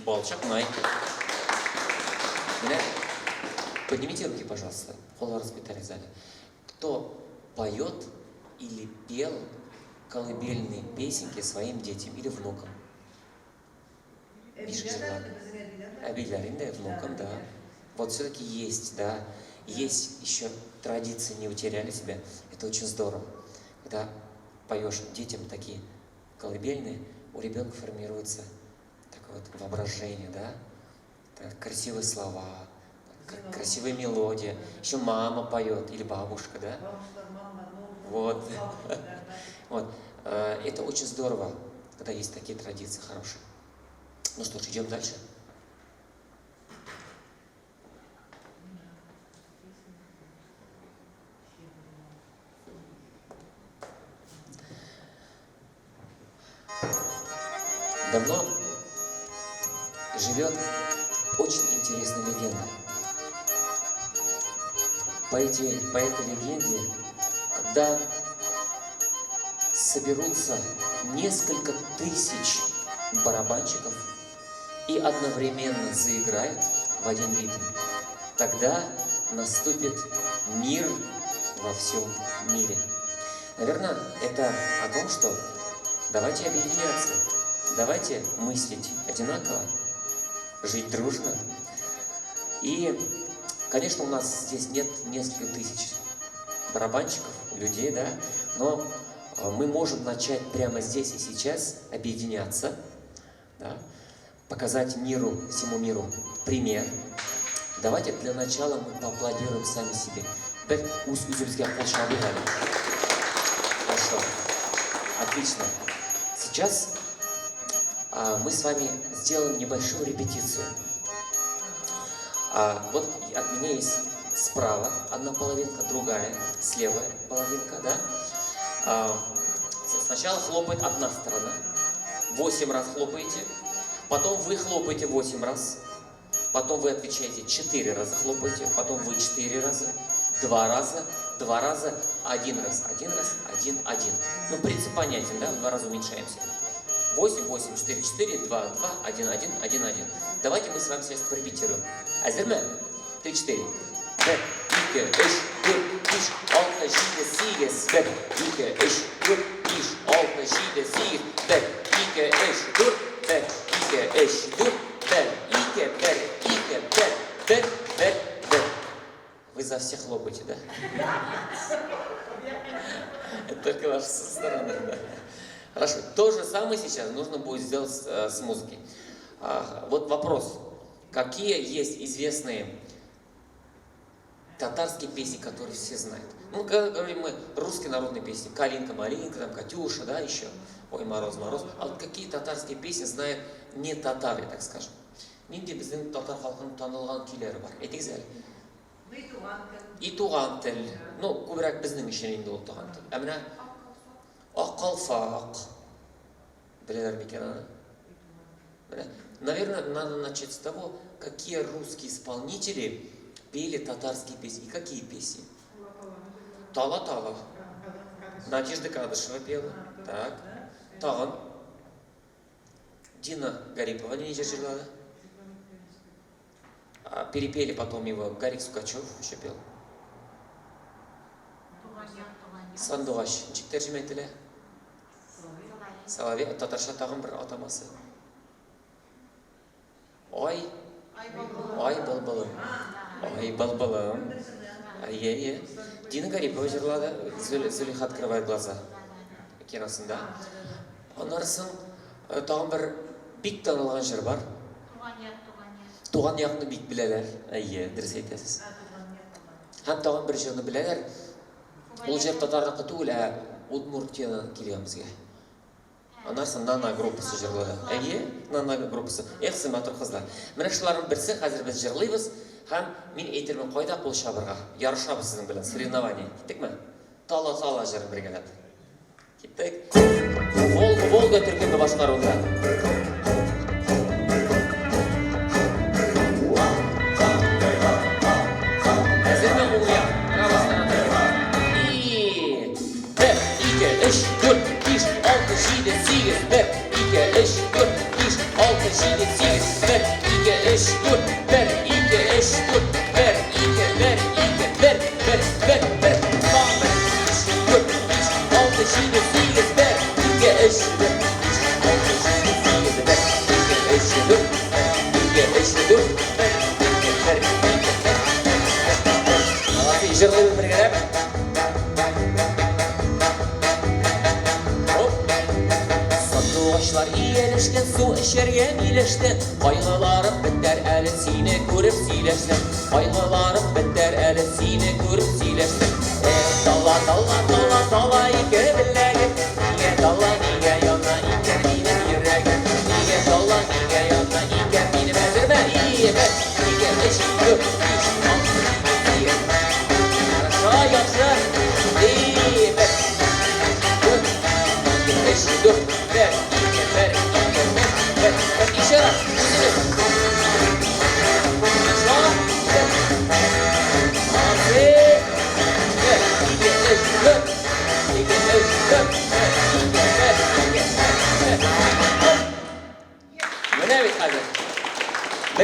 S3: Балчык най. Менә, поднимите руки, пожалуйста. Кулларыгызны күтәрегез әле. Кто поет или пел колыбельные песенки своим детям или внукам? Бишек җырлар. Әбиләр инде, внукам, да. Вот все-таки есть, да. Есть еще традиции, не утеряли себя. Это очень здорово. Когда поешь детям такие колыбельные, у ребенка формируется такое вот воображение, да? Так, красивые слова, красивая мелодия. Еще мама поет или бабушка, да? Вот. Вот. Это очень здорово, когда есть такие традиции хорошие. Ну что ж, идем дальше.
S1: Давно живет очень интересная легенда. По, эти, по этой легенде, когда соберутся несколько тысяч барабанщиков и одновременно заиграют в один ритм, тогда наступит мир во всем мире. Наверное, это о том, что давайте объединяться, давайте мыслить одинаково, жить дружно. И, конечно, у нас здесь нет несколько тысяч барабанщиков, людей, да, но мы можем начать прямо здесь и сейчас объединяться, да, показать миру, всему миру пример. Давайте для начала мы поаплодируем сами себе. Бер үз үзебезгә кул чабыйк әле. Хорошо. Отлично. Сейчас мы с вами сделаем небольшую репетицию. Вот от меня есть справа одна половинка, другая, слева половинка, да? Сначала хлопает одна сторона. 8 раз хлопаете. Потом вы хлопаете 8 раз. Потом вы отвечаете 4 раза хлопаете. Потом вы 4 раза. 2 раза, 2 раза, 1 раз, 1 раз, 1, 1. Ну, принцип понятен, да? В 2 раза уменьшаемся. 8, 8, 4, 4, 2, 2, 1, 1, 1, 1. Давайте мы с вами сейчас порепетируем. Әзерме? 3, 4. 1, 2, 3, 4, 5, 6, 7, 8. 1, 2, 3, 4, 5, 6, 7, 8. 1, 2, 3, 4, 1, 2, 3, 4, 1, 2, 1, 2, 1, 1, 1. Вы за всех хлопаете, да? Это только ваша сторона, да. Хорошо. То же самое сейчас нужно будет сделать с музыкой. Вот вопрос. Какие есть известные татарские песни, которые все знают? Ну, когда говорим мы русские народные песни, «Калинка, малинка», там, «Катюша», да, еще, «Ой, мороз, мороз». А вот какие татарские песни знают не татары, так скажем? Нинди безнең татар халкының танылган көйләре бар? Әйтегез әле. И «Туган тел». Ну, күбрәк безнең өчен инде ул «Туган тел». Ә менә «Ак калфак». Беләләр микән аны? Менә, наверное, надо начать с того, какие русские исполнители пели татарские песни и какие песни. «Тала-тала». Надежда Кадышева пела. Так. Тагын. Дина Гарипова нинди җыр җырлады? Перепели потом его Гарик Сукачев еще пел. «Сандугач». Ничек тәрҗемә ителә? Соловей. Татарча тагын бер атамасы. Ай. Ай былбылым. Ай былбылым. Әйе, әйе. Дина Гарипова җырлады. «Зулейха открывает глаза» киносында. Аннан соң тагын бер бик танылган җыр бар.
S2: «Туган як, туган як».
S1: «Туган якны» бик беләләр. Әйе, дөрес әйтәсез. Һәм тагын бер җырны беләләр. Ул җыр татарныкы түгел, ә Удмуртиядан килгән безгә. Аннан соң «Нана» группасы җырлады. Әйе, «Нана» группасы. Эх, сез матур кызлар. Менә шуларның берсе хәзер без җырлыйбыз һәм мин әйтермен кайда кул чабырга. Ярышабыз сезнең белән, соревнование. Киттекме? «Тала тала» җырын бергәләп. Киттек. Волга, Волга төркеме башкаруында. Әзерме уң як? Правая сторона. И бер, ике, өч, дүрт, биш, алты, җиде, сигез, бер, ике, өч, дүрт, биш, алты, җиде, сигез, бер, ике, өч, дүрт, бер, ике, өч, дүрт, бер, ике, бер, ике, бер, бер, бер, бер, тагын бер, өч, дүрт, биш, алты, җиде, сигез, бер, ике, өч, дүрт, биш, алты, җиде, сигез, бер, ике, өч, дүрт, бер, ике, өч, дүрт, бер, ике, бер, ике, бер, бер, бер, бер. Молодцы, җырлыйбыз бергәләп. Оп. Сандугачлар ияләшкән су эчәргә миләштән. Кайгыларым бетәр әле сине күреп сөйләшсәм. Кайгыларым бетәр әле сине күреп сөйләшсәм. Эх, тала, тала, тала, тала ике беләгем. Нигә тала, нигә яна икән минем йөрәгем? Нигә тала, нигә яна икән минем? Әзерме? И, бер, ике, өч, дүрт, биш, алты, җиде, сигез. Хорошо, яхшы. И, бер, дүрт, ике, өч, дүрт, бер, ике, бер, ике, бер.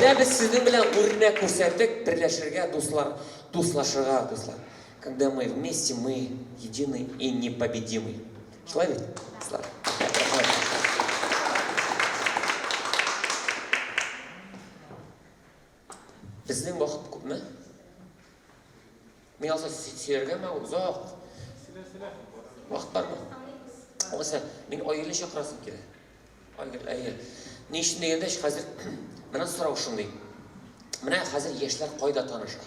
S1: Менә без сезнең белән үрнәк күрсәттек, берләшергә, дуслар, дуслашырга, дуслар. Когда мы вместе, мы едины и непобедимы. Шулай бит, дуслар? Безнең вакыт күпме? Мин алса сөйләргәме озак? Вакыт бармы? Алайса, мин Айгөлне чакырасым килә. Айгөл, әйе. Ни өчен дигәндә, хәзер менә сорау шундый. Менә хәзер яшьләр кайда таныша?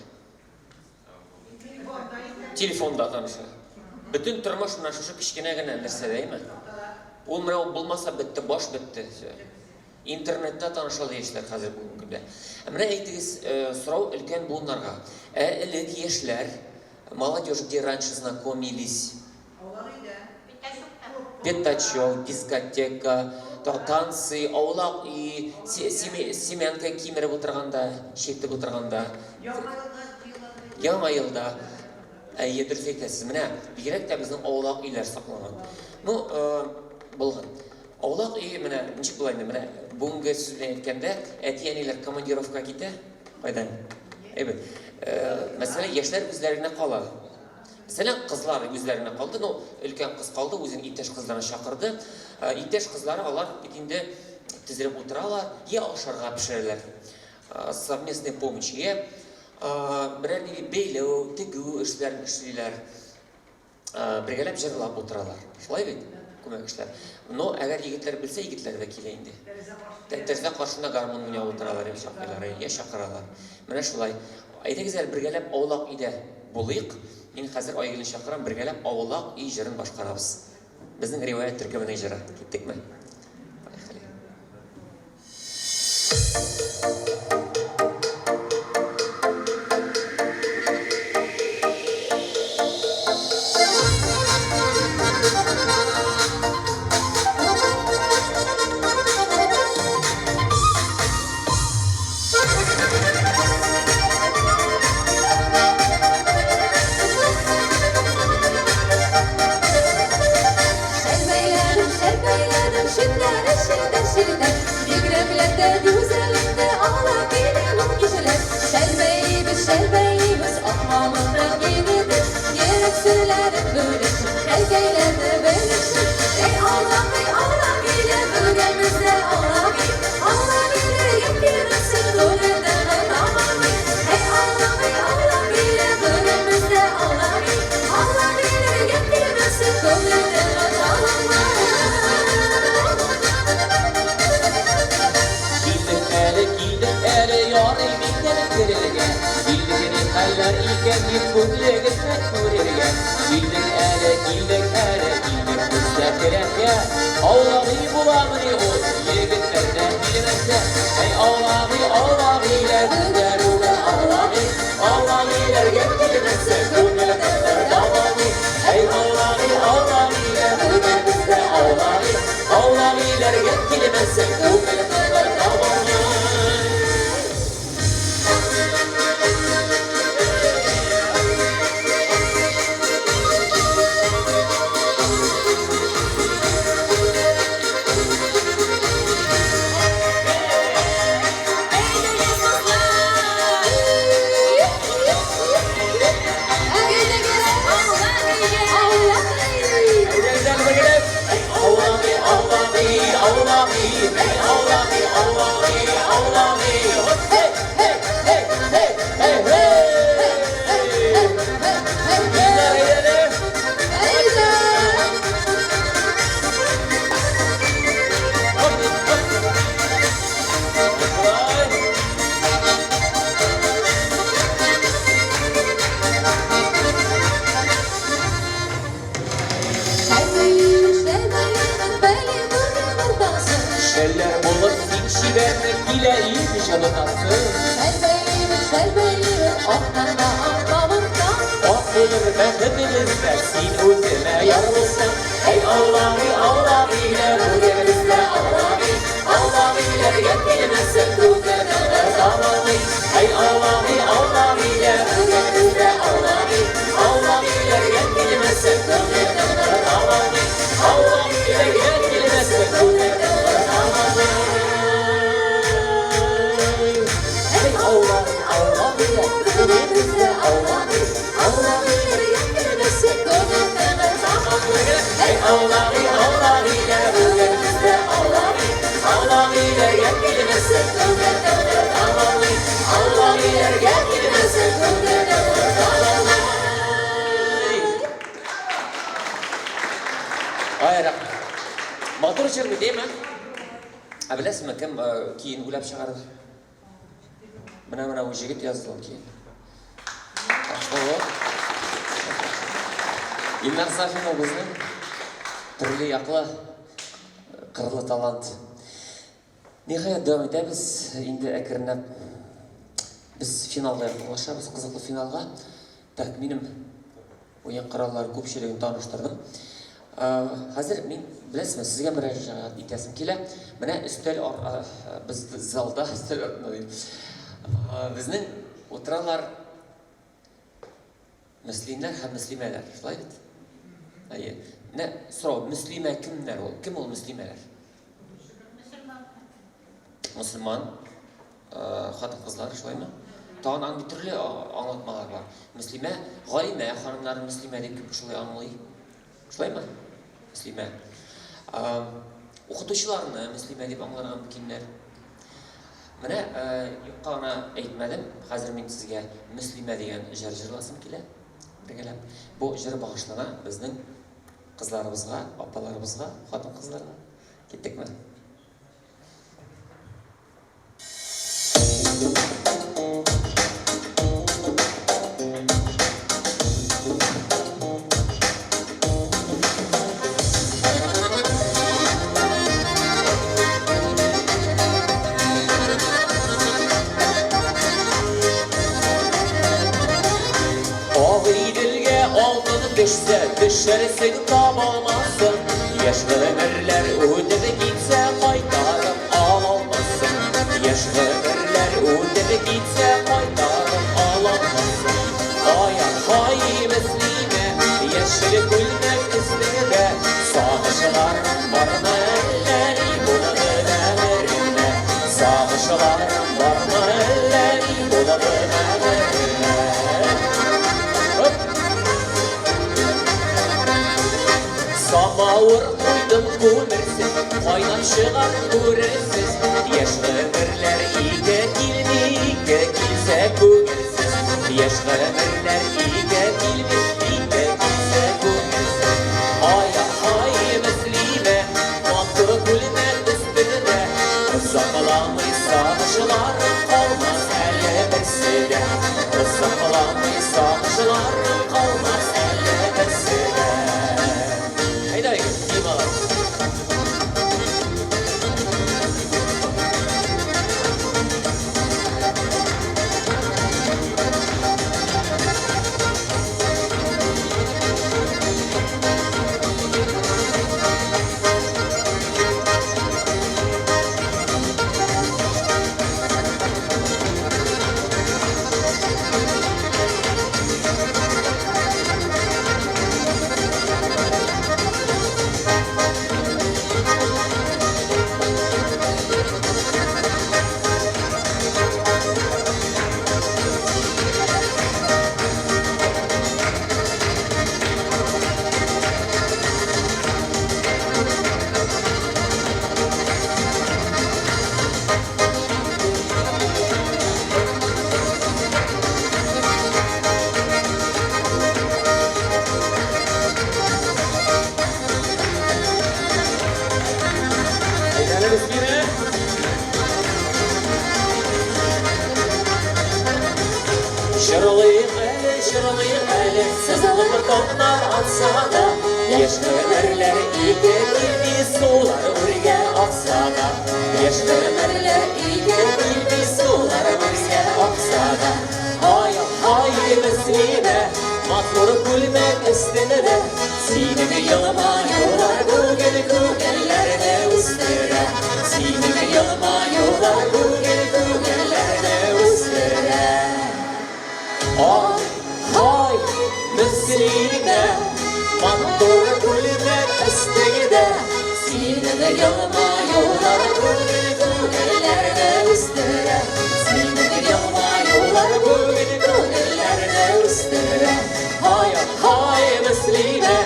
S1: Телефонда таныша. Бөтен тормыш менә шушы кечкенә генә нәрсәдә, әйме? Ул менә ул булмаса бетте, баш бетте. Интернетта танышалар яшьләр хәзер бүгенге көндә. Ә менә әйтегез, э, сорау өлкән буыннарга. Ә элек яшьләр, молодежь, где раньше знакомились? Пятачок, дискотека, танцы, аулак өй, семянка кимереп утырганда, чиртеп утырганда. Яңа елда. Әйе, дөрес әйтәсез. Менә бигрәк тә безнең аулак өйләр сакланган. Ну, э, булган. Аулак өй менә ничек була инде, менә бүгенге сүз белән әйткәндә, әти-әниләр командировкага китә. Кайдан? Әйбәт. Э, мәсәлән, яшьләр үзләренә кала. Мәсәлән, кызлар үзләренә калды, ну, өлкән кыз калды, үзенең иптәш кызларын чакырды. Э, иптәш кызлары алар бит инде тезелеп утыралар, я ашарга пешерәләр. Э, совместная помощь, я э, берәр нинди бәйләү, тегү эшләрен эшлиләр. Бергәләп җырлап утыралар. Шулай бит? Күмәк эшләр. Но әгәр егетләр белсә, егетләр дә килә инде. Тәрәзә каршында гармун уйнап утыралар, я чакыралар, я чакыралар. Менә шулай. Әйдәгез әле бергәләп аулак өйдә булыйк. Мин хәзер Айгөлне чакырам, бергәләп аулак өй җырын башкарабыз. Безнең риваять төркеменең җыры. Киттекме? Поехали. Килдек әле, килдек әле, ярый микән керергә? Килдек ни хәлләр икән дип күңлегезне күрергә. Килдек әле, килдек әле, килдек без дә келәткә. Аулагый буламыни ул, егетләр дә килмәсә? Әй, аулагый, аулагый, лә бездә бүген аулагый. Аулагыйләргә килмәсә, күңел кызлар дауламый. Әй, аулагый, аулагый, лә бүген бездә аулагый. Аулагыйләргә килмәсә, күңел кызлар дауламый. Шәлләр булып син чибәрне килә ир җылытасы. Ак булыр бәхетебездә син үземә яр булсаң. Әй Аллаһи, Аллаһи, бүген бездә Аллаһи, Аллаһиләргә килмәсен күңел табалмый. Әй Аллаһи, Аллаһи, бүген бездә Аллаһи, Аллаһиләргә килмәсен күңел табалмый. Аллаһиләргә килмәсен күңел табалмый.
S3: Аулак өй, аулак өйдә бүген бездә аулак өй. Аулак өйләргә килмәсен тәүдә тәүдә табалый. Аулак өйләргә килмәсен тәүдә тәүдә табалый. Ай, рәхмәт. Матур җыр бит, әйме? Ә беләсезме, кем көен уйлап чыгарды? Менә менә бу җегет язды ул көен. Илнар Сафин ул безнең төрле яклы, кырлы талант. Ниһаять, дәвам итәбез. Инде әкренләп без финалга якынлашабыз, кызыклы финалга. Так, минем Уен кораллары күпчелеген таныштырдым. Хәзер мин, беләсезме, сезгә мөрәҗәгать итәсем килә. Менә өстәл без залда өстәл артында дим. Безнең утыралар мөслимнәр һәм мөслимәләр, шулай бит? Әйе. Менә сорау, мөслимә кемнәр ул? Кем ул мөслимәләр? Мөселман хатын-кызлар, шулаймы? Тагын андый төрле аңлатмалар бар. Мөслимә, галимә ханымнарын мөслимә дип күп шулай аңлый. Шулаймы? Мөслимә. Укытучыларны мөслимә дип аңларга мөмкиннәр. Менә юкка гына әйтмәдем, хәзер мин сезгә Мөслимә дигән җыр җырласым килә. Бергәләп. Бу җыр багышлана безнең кызларыбызга, апаларыбызга, хатын-кызларга. Киттекме? Агыйделгә алтын төшсә, төшерсең табалмассың. Яшь гомерләр үтеп китсә, кайтарып алалмассың. Яшь гомерләр үтеп китсә, кайтарып алалмассың. Ай-һай, Мөслимә, яшел күлмәк өстеңдә, сагышларың бармы әллә ни булды гомереңдә? Сагышларың бармы әллә ни булды гомереңдә? Оп! Самавыр куйдым күмерсез, кайнап чыгар күрерсез. Яшь гомерләр ике килми, ике килсә күңелсез. Яшь гомерләр ике килми, ике килсә күңелсез. Ай-һай, Мөслимә, матур күлмәк өстеңдә, озакламый сагышлар калмас әле берсе дә. Озакламый сагышлар калмас әле берсе дә. Әйдә, егет, и малай. Әйдәле, Мөслимә! Җырлыйк әле, җырлыйк әле, сызылып таңнар атса да, яшь гомерләр ике килми, сулар үргә акса да. Яшь гомерләр ике килми, сулар үргә акса да. Ай, ай, Мөслимә, матур күлмәк өстендә, синең елмаюлар бүген күңелләрне үстерә. Синең елмаюлар бүген күңелләрне үстерә. Ай, һай, Мөслимә, матур күлмәк өстеңдә, синең елмаюлар бүген күңелләрне үстерә. Синең елмаюлар бүген күңелләрне үстерә. Һай, һай, Мөслимә,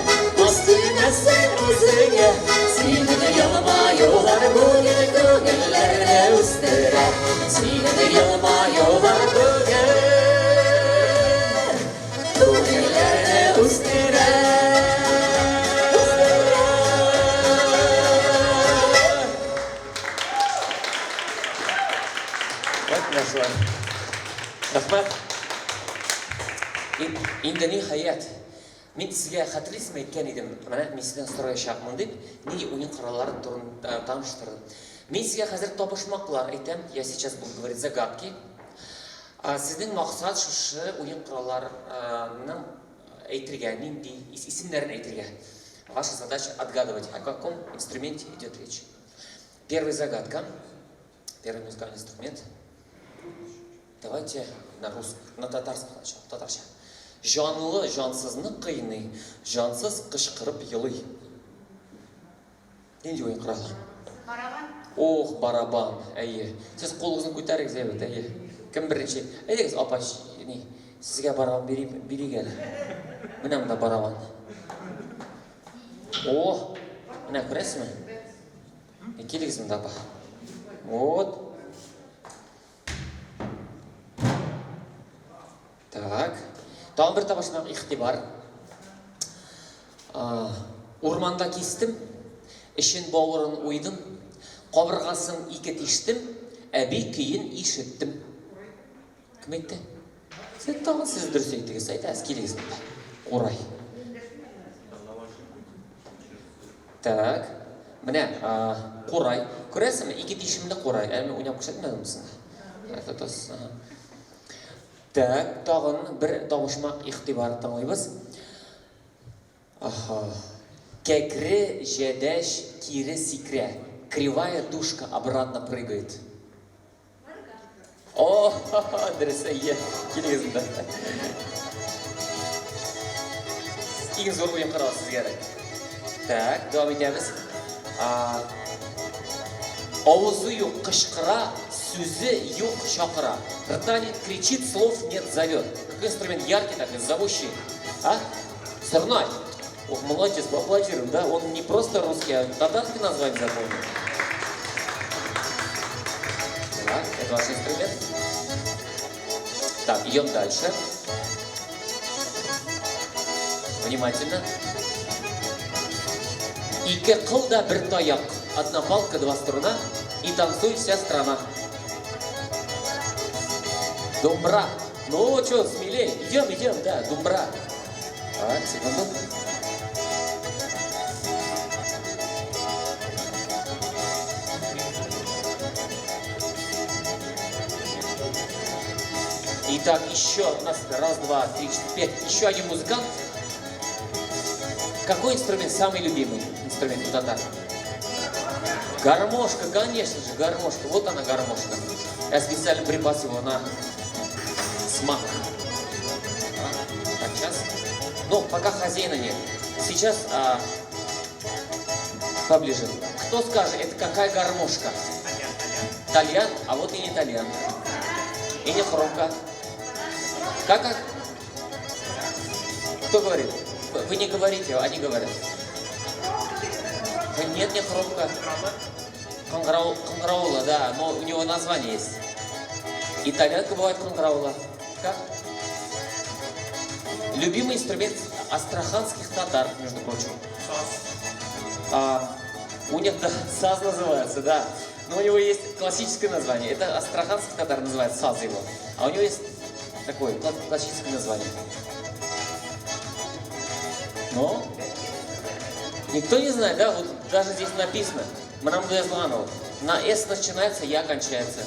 S3: үз тимәсен.
S1: үзеңә. Синең елмаюлар бүген күңелләрне үстерә. Синең елмаюлар бүген күңелләрне үстерә. Вот менә шулай. Рәхмәт. Инде ниһаять, мин сезгә хәтерлисезме әйткән идем, менә мин сездән сораячакмын дип, нинди уен кораллары турында таныштырдым. Мин сезгә хәзер табышмаклар әйтәм, я сейчас буду говорить загадки. Сезнең максат шушы уен коралларының әйтергә, нинди исемнәрен әйтергә. Ваша задача отгадывать, о каком инструменте идет речь. Первая загадка, первый музыкальный инструмент. Давайте на русском, на татарском сначала, татарча. Җанлы җансызны кыйный, җансыз кычкырып елый. Нинди уен коралы?
S2: Барабан.
S1: Ох, барабан, әйе. Сез кулыгызны күтәрегез, әйбәт, әйе. Кем беренче? Әйдәгез, апа, ни, сезгә барабан бирим, бирик әле. Менә монда барабан. О, менә күрәсезме? Килегез монда, апа. Вот. Так. Тагын бер табышмак игътибар. Урманда кистем, эчен бавырын уйдым, кабыргасын ике тиштем, әби көен ишеттем. Кем әйтте? Сез тагын сез дөрес әйттегез. Әйдәгез, килегез монда. Курай. Так. Менә, курай. Күрәсеңме, ике тишемле курай. Әле мин уйнап күрсәтмәдем сезгә. Так, тагын бер табышмак игътибар тыңлыйбыз. Аһа. Кәкре җәдәш кире сикрә. Кривая душка обратно прыгает. О, дөрес, әйе. Килегез монда. Иң зур уен коралы сезгә әле. Так, дәвам итәбез. Авызы юк кычкыра, сүзе юк чакыра. Рта нет кричит, слов нет зовет. Какой инструмент яркий такой, зовущий? А? Сорнай. Ох, молодец, поаплодируем, да? Он не просто русский, а татарский название запомнил. Так, это ваш инструмент. Так, идем дальше. Внимательно. Ике кыл да бер таяк. Одна палка, два струна. И танцует вся страна. Думбра. Ну, что, смелее. Идем, идем, да, думбра. Так, секунду. Итак, еще у нас раз, два, три, четыре, пять. Еще один музыкант. Какой инструмент самый любимый инструмент у татар? Гармошка, конечно же, гармошка. Вот она, гармошка. Я специально припас его на смак. Так, сейчас. Но пока хозяина нет. Сейчас поближе. Кто скажет, это какая гармошка? Тальян, а вот и не тальян. И не хромка. Как, как? Кто говорит? Вы не говорите, они говорят. Нет, не хромка. Кыңгыраула, да, но у него название есть. Итальянка бывает кыңгыраула. Как? Любимый инструмент астраханских татар, между прочим. А, у них, да, саз называется, да. Но у него есть классическое название. Это астраханских татар называют саз его. А у него есть такое классическое название. Но никто не знает, да? Вот даже здесь написано. Мрамдуязланова. На С начинается, Я кончается.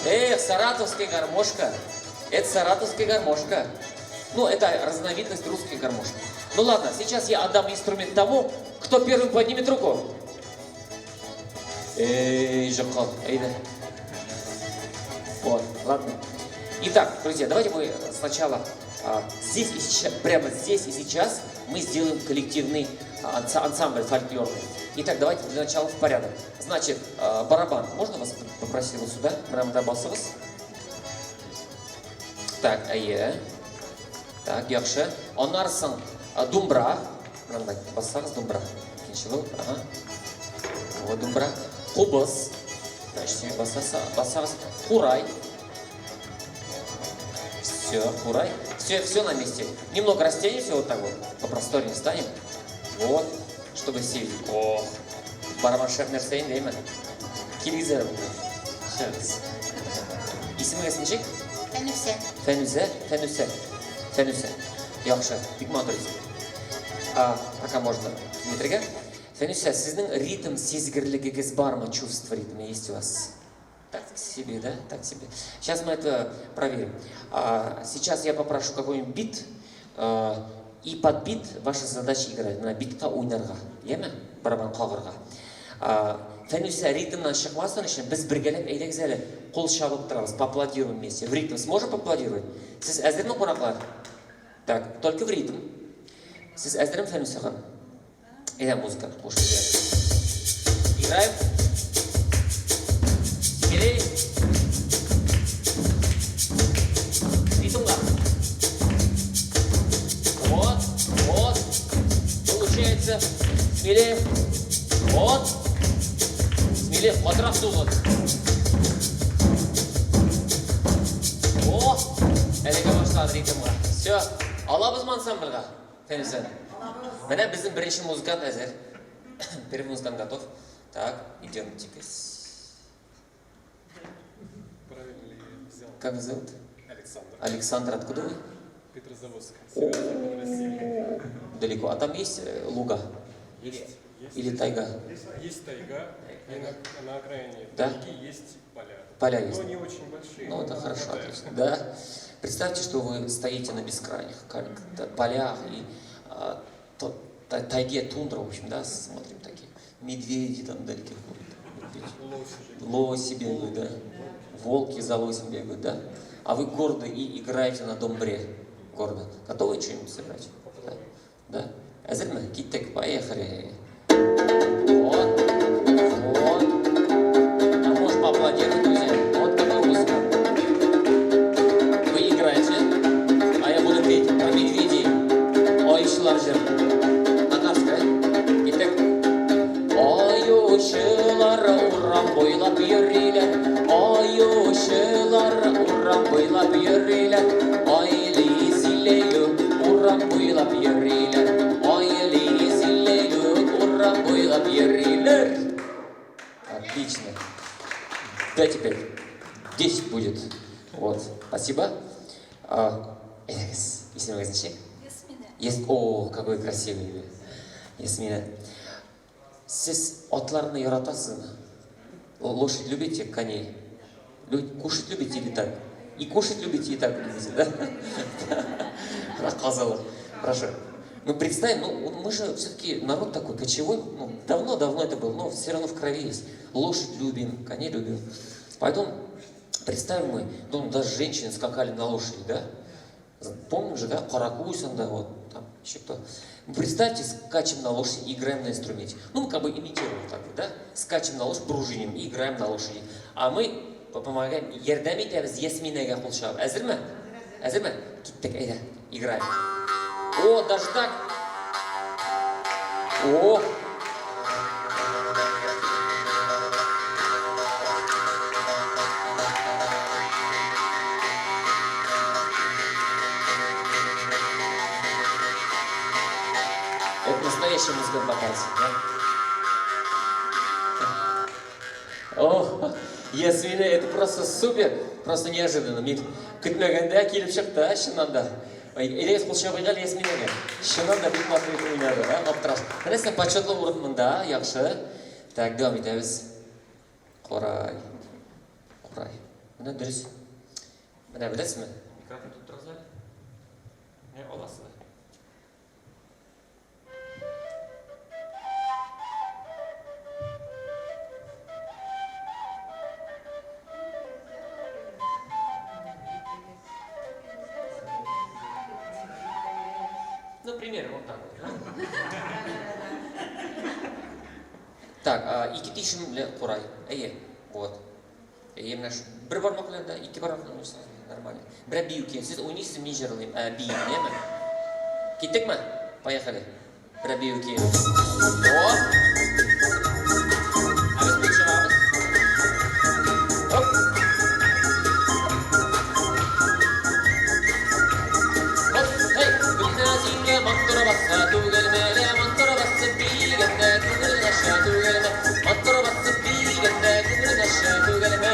S1: Эх, саратовская гармошка. Это саратовская гармошка. Ну, это разновидность русской гармошки. Ну ладно, сейчас я отдам инструмент тому, кто первым поднимет руку. Эй, Жакал, әйдә. Вот, ладно. Итак, друзья, давайте мы сначала здесь и сейчас, прямо здесь и сейчас мы сделаем коллективный ансамбль фольклорный. Итак, давайте для начала в порядок. Значит, барабан. Можно вас попросить вот сюда? Прямо до басыгыз. Так, әйе. Так, яхшы. Аннан соң Думбра. Менә бассагыз думбра. Икенче булып, ага. Вот думбра. Кубыз. Өченче бассагыз курай. Все, курай. Все, все на месте. Немного растянемся вот так вот. Попросторнее станем. Вот, чтобы все видели. Ох, барабан шәп нәрсә инде, әйме? Килегез әле монда. Чыгыгыз. Исемегез ничек?
S2: Фәнүсә.
S1: Фәнүзә, Фәнүсә. Фәнүсә. Яхшы, бик матур исем. А, пока можно килметргә. Фәнүсә, сезнең ритм сизгерлегегез бармы? Чувство ритма есть у вас? Так себе, да? Так себе. Сейчас мы это проверим. А, сейчас я попрошу какой-нибудь бит, и под бит ваша задача играть. Менә битка уйнарга, яме? Барабан кагырга. А, Фәнүсә, ритмнан чыкмасын өчен без бергәләп әйдәгез әле кул чабып торабыз, поаплодируем вместе. В ритм сможем поаплодировать? Сез әзерме, кунаклар? Так, только в ритм. Сез әзерме, Фәнүсә ханым? Әйдә, музыка кушып җибәрик. Играем. Смелее. Ритмга. Вот, вот. Получается. Смелее. Вот. Смелее. Катырак сугыгыз. О, әлегә башлады ритмга. Все. Алабызмы ансамбльгә? Фәнүсә. Менә безнең беренче музыкант әзер. Первый музыкант готов. Так, идемте-ка.
S5: Правильно ли я взял?
S1: Как вас зовут?
S5: Александр.
S1: Александр, откуда вы?
S5: Петрозаводск. Северо-запад России.
S1: Далеко. А там есть луга?
S5: Есть. Есть.
S1: Или тайга?
S5: Есть тайга, и на окраине
S1: Да?
S5: тайги есть поля.
S1: Поля есть.
S5: Но не очень большие.
S1: Ну,
S5: но
S1: это хорошо,
S5: хватает.
S1: отлично. Да. Представьте, что вы стоите на бескрайних полях и тайге, тундра, в общем, да, смотрим такие. Медведи там вдалеке ходят. Медведи.
S5: Лоси же.
S1: Лоси бегают, да. Волки за лосем бегают, да. А вы гордо и играете на домбре. Гордо. Готовы что-нибудь сыграть? Да? Да? Әзерме? Киттек, поехали. Вот. Вот. А можешь поаплодировать, друзья? Вот какая музыка. Вы играете, а я буду петь про медведей. Аючылар җыры. Татарская. Киттек. Аючылар урам буйлап йөриләр, Аючылар урам буйлап йөриләр, Айлы-зилею урам буйлап йөриләр, Айлы-зилею урам буйлап йөриләр. Отлично. Да, теперь 10 будет. Вот. Спасибо. А, исемегез ничек?
S2: Ясминә.
S1: Есть. О, какой красивый имя. Ясмина. Сез атларны яратасызмы? Лошадь любите, коней? Кушать любите или так? И кушать любите, и так любите, да? Рассказала. Хорошо. Ну, представим, ну, мы же все-таки народ такой кочевой, ну, давно-давно это было, но все равно в крови есть. Лошадь любим, коней любим. Поэтому представим мы, ну, даже женщины скакали на лошади, да? Помним же, да, Каракусь, да, вот, там, еще кто. Ну, представьте, скачем на лошади и играем на инструменте. Ну, мы как бы имитируем так вот, да? Скачем на лошадь, пружиним и играем на лошади. А мы помогаем, ярдәм итәбез Ясминәгә кул чабып. Әзерме? Әзерме? Киттек, әйдә, играем. О, даже так? О! Это настоящий музыкант попался, да? О, Ясмина, это просто супер, просто неожиданно. Мин көтмәгәндә килеп чыкты, а, чыннан да. Әйдәгез, кул чабыйк әле Ясминәгә. Чыннан да бик матур итеп уйнады, а, аптыраш. Менә син почетлы урын монда, яхшы. Так, дәвам итәбез. Курай. Курай. Менә дөрес. Менә беләсезме? Микрофон тотып торыгыз әле. Менә аласыз. Ну, примерно вот так вот. Да? Так, ике тишем белән курай. Әйе, вот. Әйе, менә бер бармак белән дә, ике бармак белән уйнасагыз нормально. Берәр бию киен. Сез уйныйсыз, мин җырлыйм. Ә, биим, яме? Киттекме?
S3: Поехали. Берәр бию көе. О! Ә без кул чабабыз. Оп! Оп! Эй! Гөлназиңә матур баса түгелме, лә матур басып биегәндә күңелең ача түгелме? Матур басып биегәндә күңелең ача түгелме?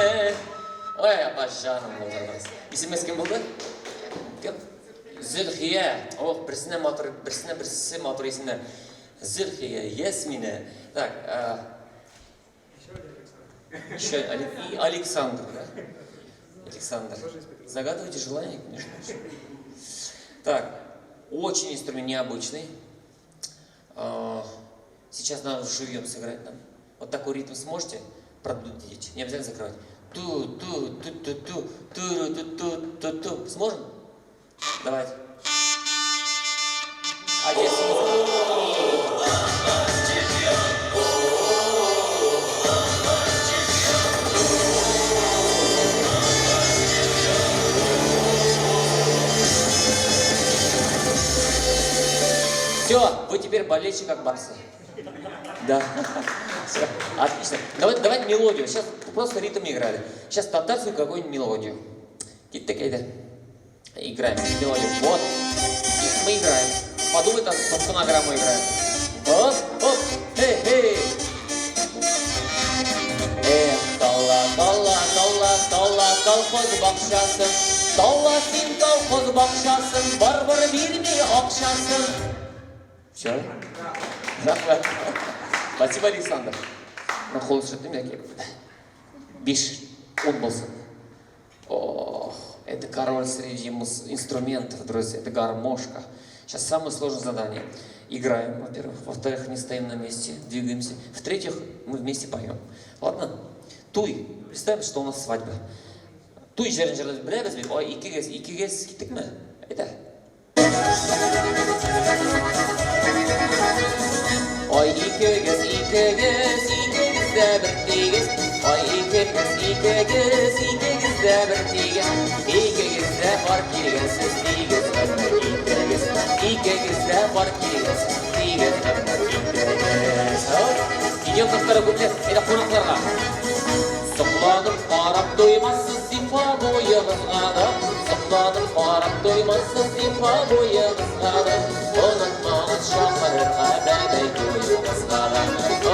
S3: Ой, апа җаным булдырдыгыз. Исемегез кем булды? Кем? Зөлхия. Ох, берсенә матур, берсенә берсе матур исемнәр. Зөлхия, Ясминә. Так, еще и Александр, да? Александр. Загадывайте желание, конечно. Так, очень инструмент необычный. Сейчас надо живьем сыграть нам. Вот такой ритм сможете продудить? Не обязательно закрывать. Ту, ту, ту, ту, ту, ту, ту, ту, ту, ту. Сможем? Давайте. Одесса. Все, вы теперь болельщик Ак Барса. Да. Все, отлично. Давайте, давайте мелодию. Сейчас просто ритм играли. Сейчас татарскую какую-нибудь мелодию. Киттек әйдә. Играем мелодию. Вот. И мы играем. Подумай, там под фонограмму играем. Оп, оп, эй, эй. Эх, талла, талла, талла, талла, колхоз бакчасы. Талла син колхоз бакчасын, бар-бар бирми акчасын. Все? Рәхмәт. Спасибо, Александр. На кул төшердем яки биш ун булсын. Ох, это король среди инструментов, друзья, это гармошка. Сейчас самое сложное задание. Играем, во-первых. Во-вторых, не стоим на месте, двигаемся. В-третьих, мы вместе поем. Ладно? Туй. Представим, что у нас свадьба. Туй җырын җырлап беләбез бит. Ой, икегез, икегез киттекме? Әйдә. Ай икегез, икегез, икегез дә бер тигез. Ай икегез, икегез, икегез дә бер тигез. Икегез дә бар килгәнсез, тигез гомер итегез. Икегез дә бар килгәнсез, тигез гомер итегез. Идем ко второй куплет, это кунакларга. Сокланып карап туймассыз зифа буегызга да, Сокланып карап туймассыз зифа буегызга да, Онытмагыз чакырырга бәбәй туегызга да,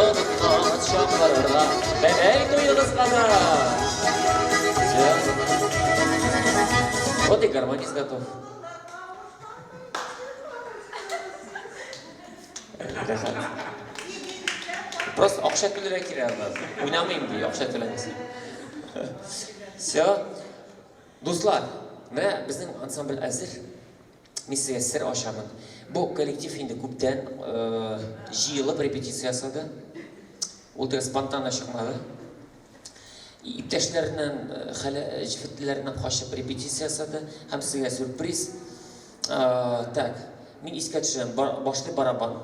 S3: Онытмагыз чакырырга бәбәй туегызга да. Всё. Вот и гармонист готов. Рәхәт. Просто акча түләргә кирәк анда. Уйнамыйм ди, акча түләмәсәң. Все. Дуслар, менә безнең ансамбль әзер. Мин сезгә сер ачамын. Бу коллектив инде күптән җыелып репетиция ясады. Ул теге спонтанно чыкмады. Иптәшләреннән, хәле җефетләреннән качып репетиция ясады һәм сезгә сюрприз. Так, мин искә төшерәм, башлый барабан,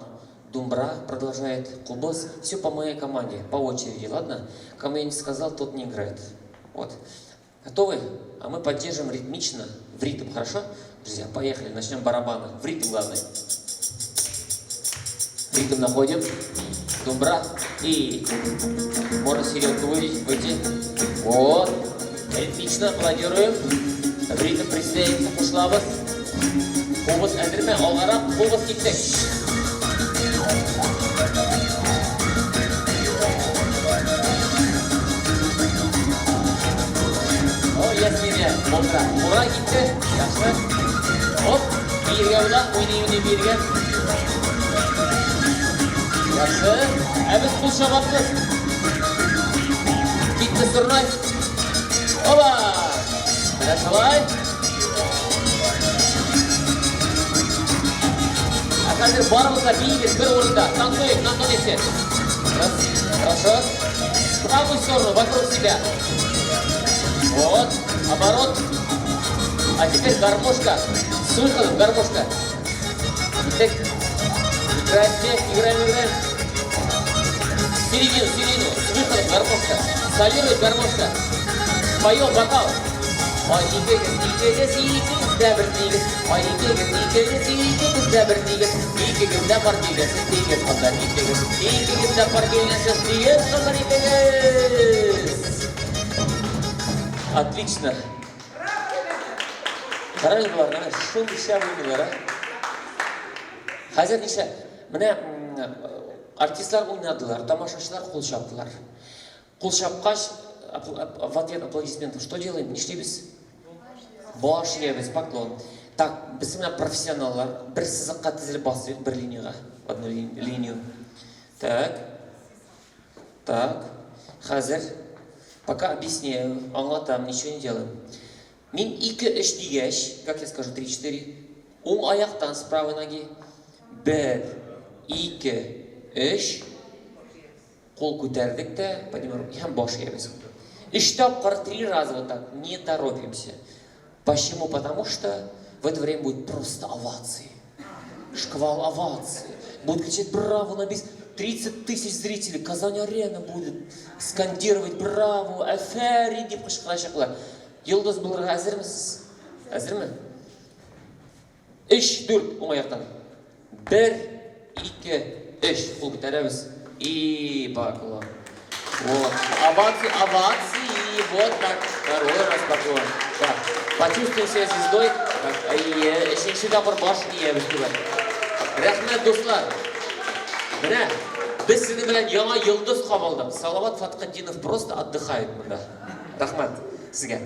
S3: думбра продолжает, кубыз. Все по моей команде, по очереди, ладно? Кому я не сказал, тот не играет. Вот. Готовы? А мы поддержим ритмично, в ритм, хорошо? Друзья, поехали, начнем барабаны. В ритм главное. Ритм находим. Думбра. И можно середку выйти. выйти. Вот. Ритмично аплодируем. В ритм присоединяемся, кушылабыз. Кубыз әзерме? Алгарак, кубыз киттек. О, Ясминә, булдыра. Ура китте. Яхшы. Оп, биергә була, уйный-уйный биергә. Яхшы. Ә без кул чабабыз. Китте сорнай. Оба! Менә шулай. Ә хәзер барыбыз да биибез бер урында. Танцуем на одном месте. Раз. Хорошо. Правую сторону, вокруг себя. Вот. Оборот. А теперь гармошка. С выходом гармошка. Итак, играем все, играем, играем. Середину, середину. С выходом гармошка. Солирует гармошка. Поем вокал. Ой, икегез, икегез, икегез.
S1: дә бер тигез. Ай, икегез, икегез, икегез дә бер тигез. Икегез дә пар килгәнсез, тигез кызлар итегез. Икегез дә пар килгәнсез, тигез кызлар итегез. Отлично. Карагыз боларны, әнә шундый шәп уйныйлар, а. Хәзер ничә? Менә артистлар уйнадылар, тамашачылар кул чаптылар. Кул чапкач, в ответ аплодисментов что делаем? Нишлибез? Баш иябез, поклон. Так, без менә профессионаллар, бер сызыкка тезелеп басыйк, бер линиягә, в одну линию. Так. Так. Хәзер пока объясняю, аңлатам, ничего не делаем. Мин 2, 3 дигәч, как я скажу, 3, 4, уң аяктан, с правой ноги, 1, 2, 3, кул күтәрдек тә, поднимаем руки һәм баш иябез. Өч тапкыр, три раза вот так, не торопимся. Почему? Потому что в это время будет просто овации. Шквал оваций. Будут кричать «Браво!» на бис. 30 тысяч зрителей. Казань-арена будет скандировать «Браво!», «Афәрин!» дип кычкырачаклар. Йолдыз булырга әзермесез? Әзерме? Өч, дүрт, уң аяктан. Бер, ике, өч. Кул күтәрәбез. И поклон. Вот. Овации, овации. Вот так. Второй раз поклон. Так. Почувствуем себя звездой. Так. И өченче тапкыр баш иябез түбән. Рәхмәт, дуслар. Менә без сезнең белән яңа йолдыз кабалдык. Салават Фатхетдинов просто отдыхает монда. Рәхмәт сезгә.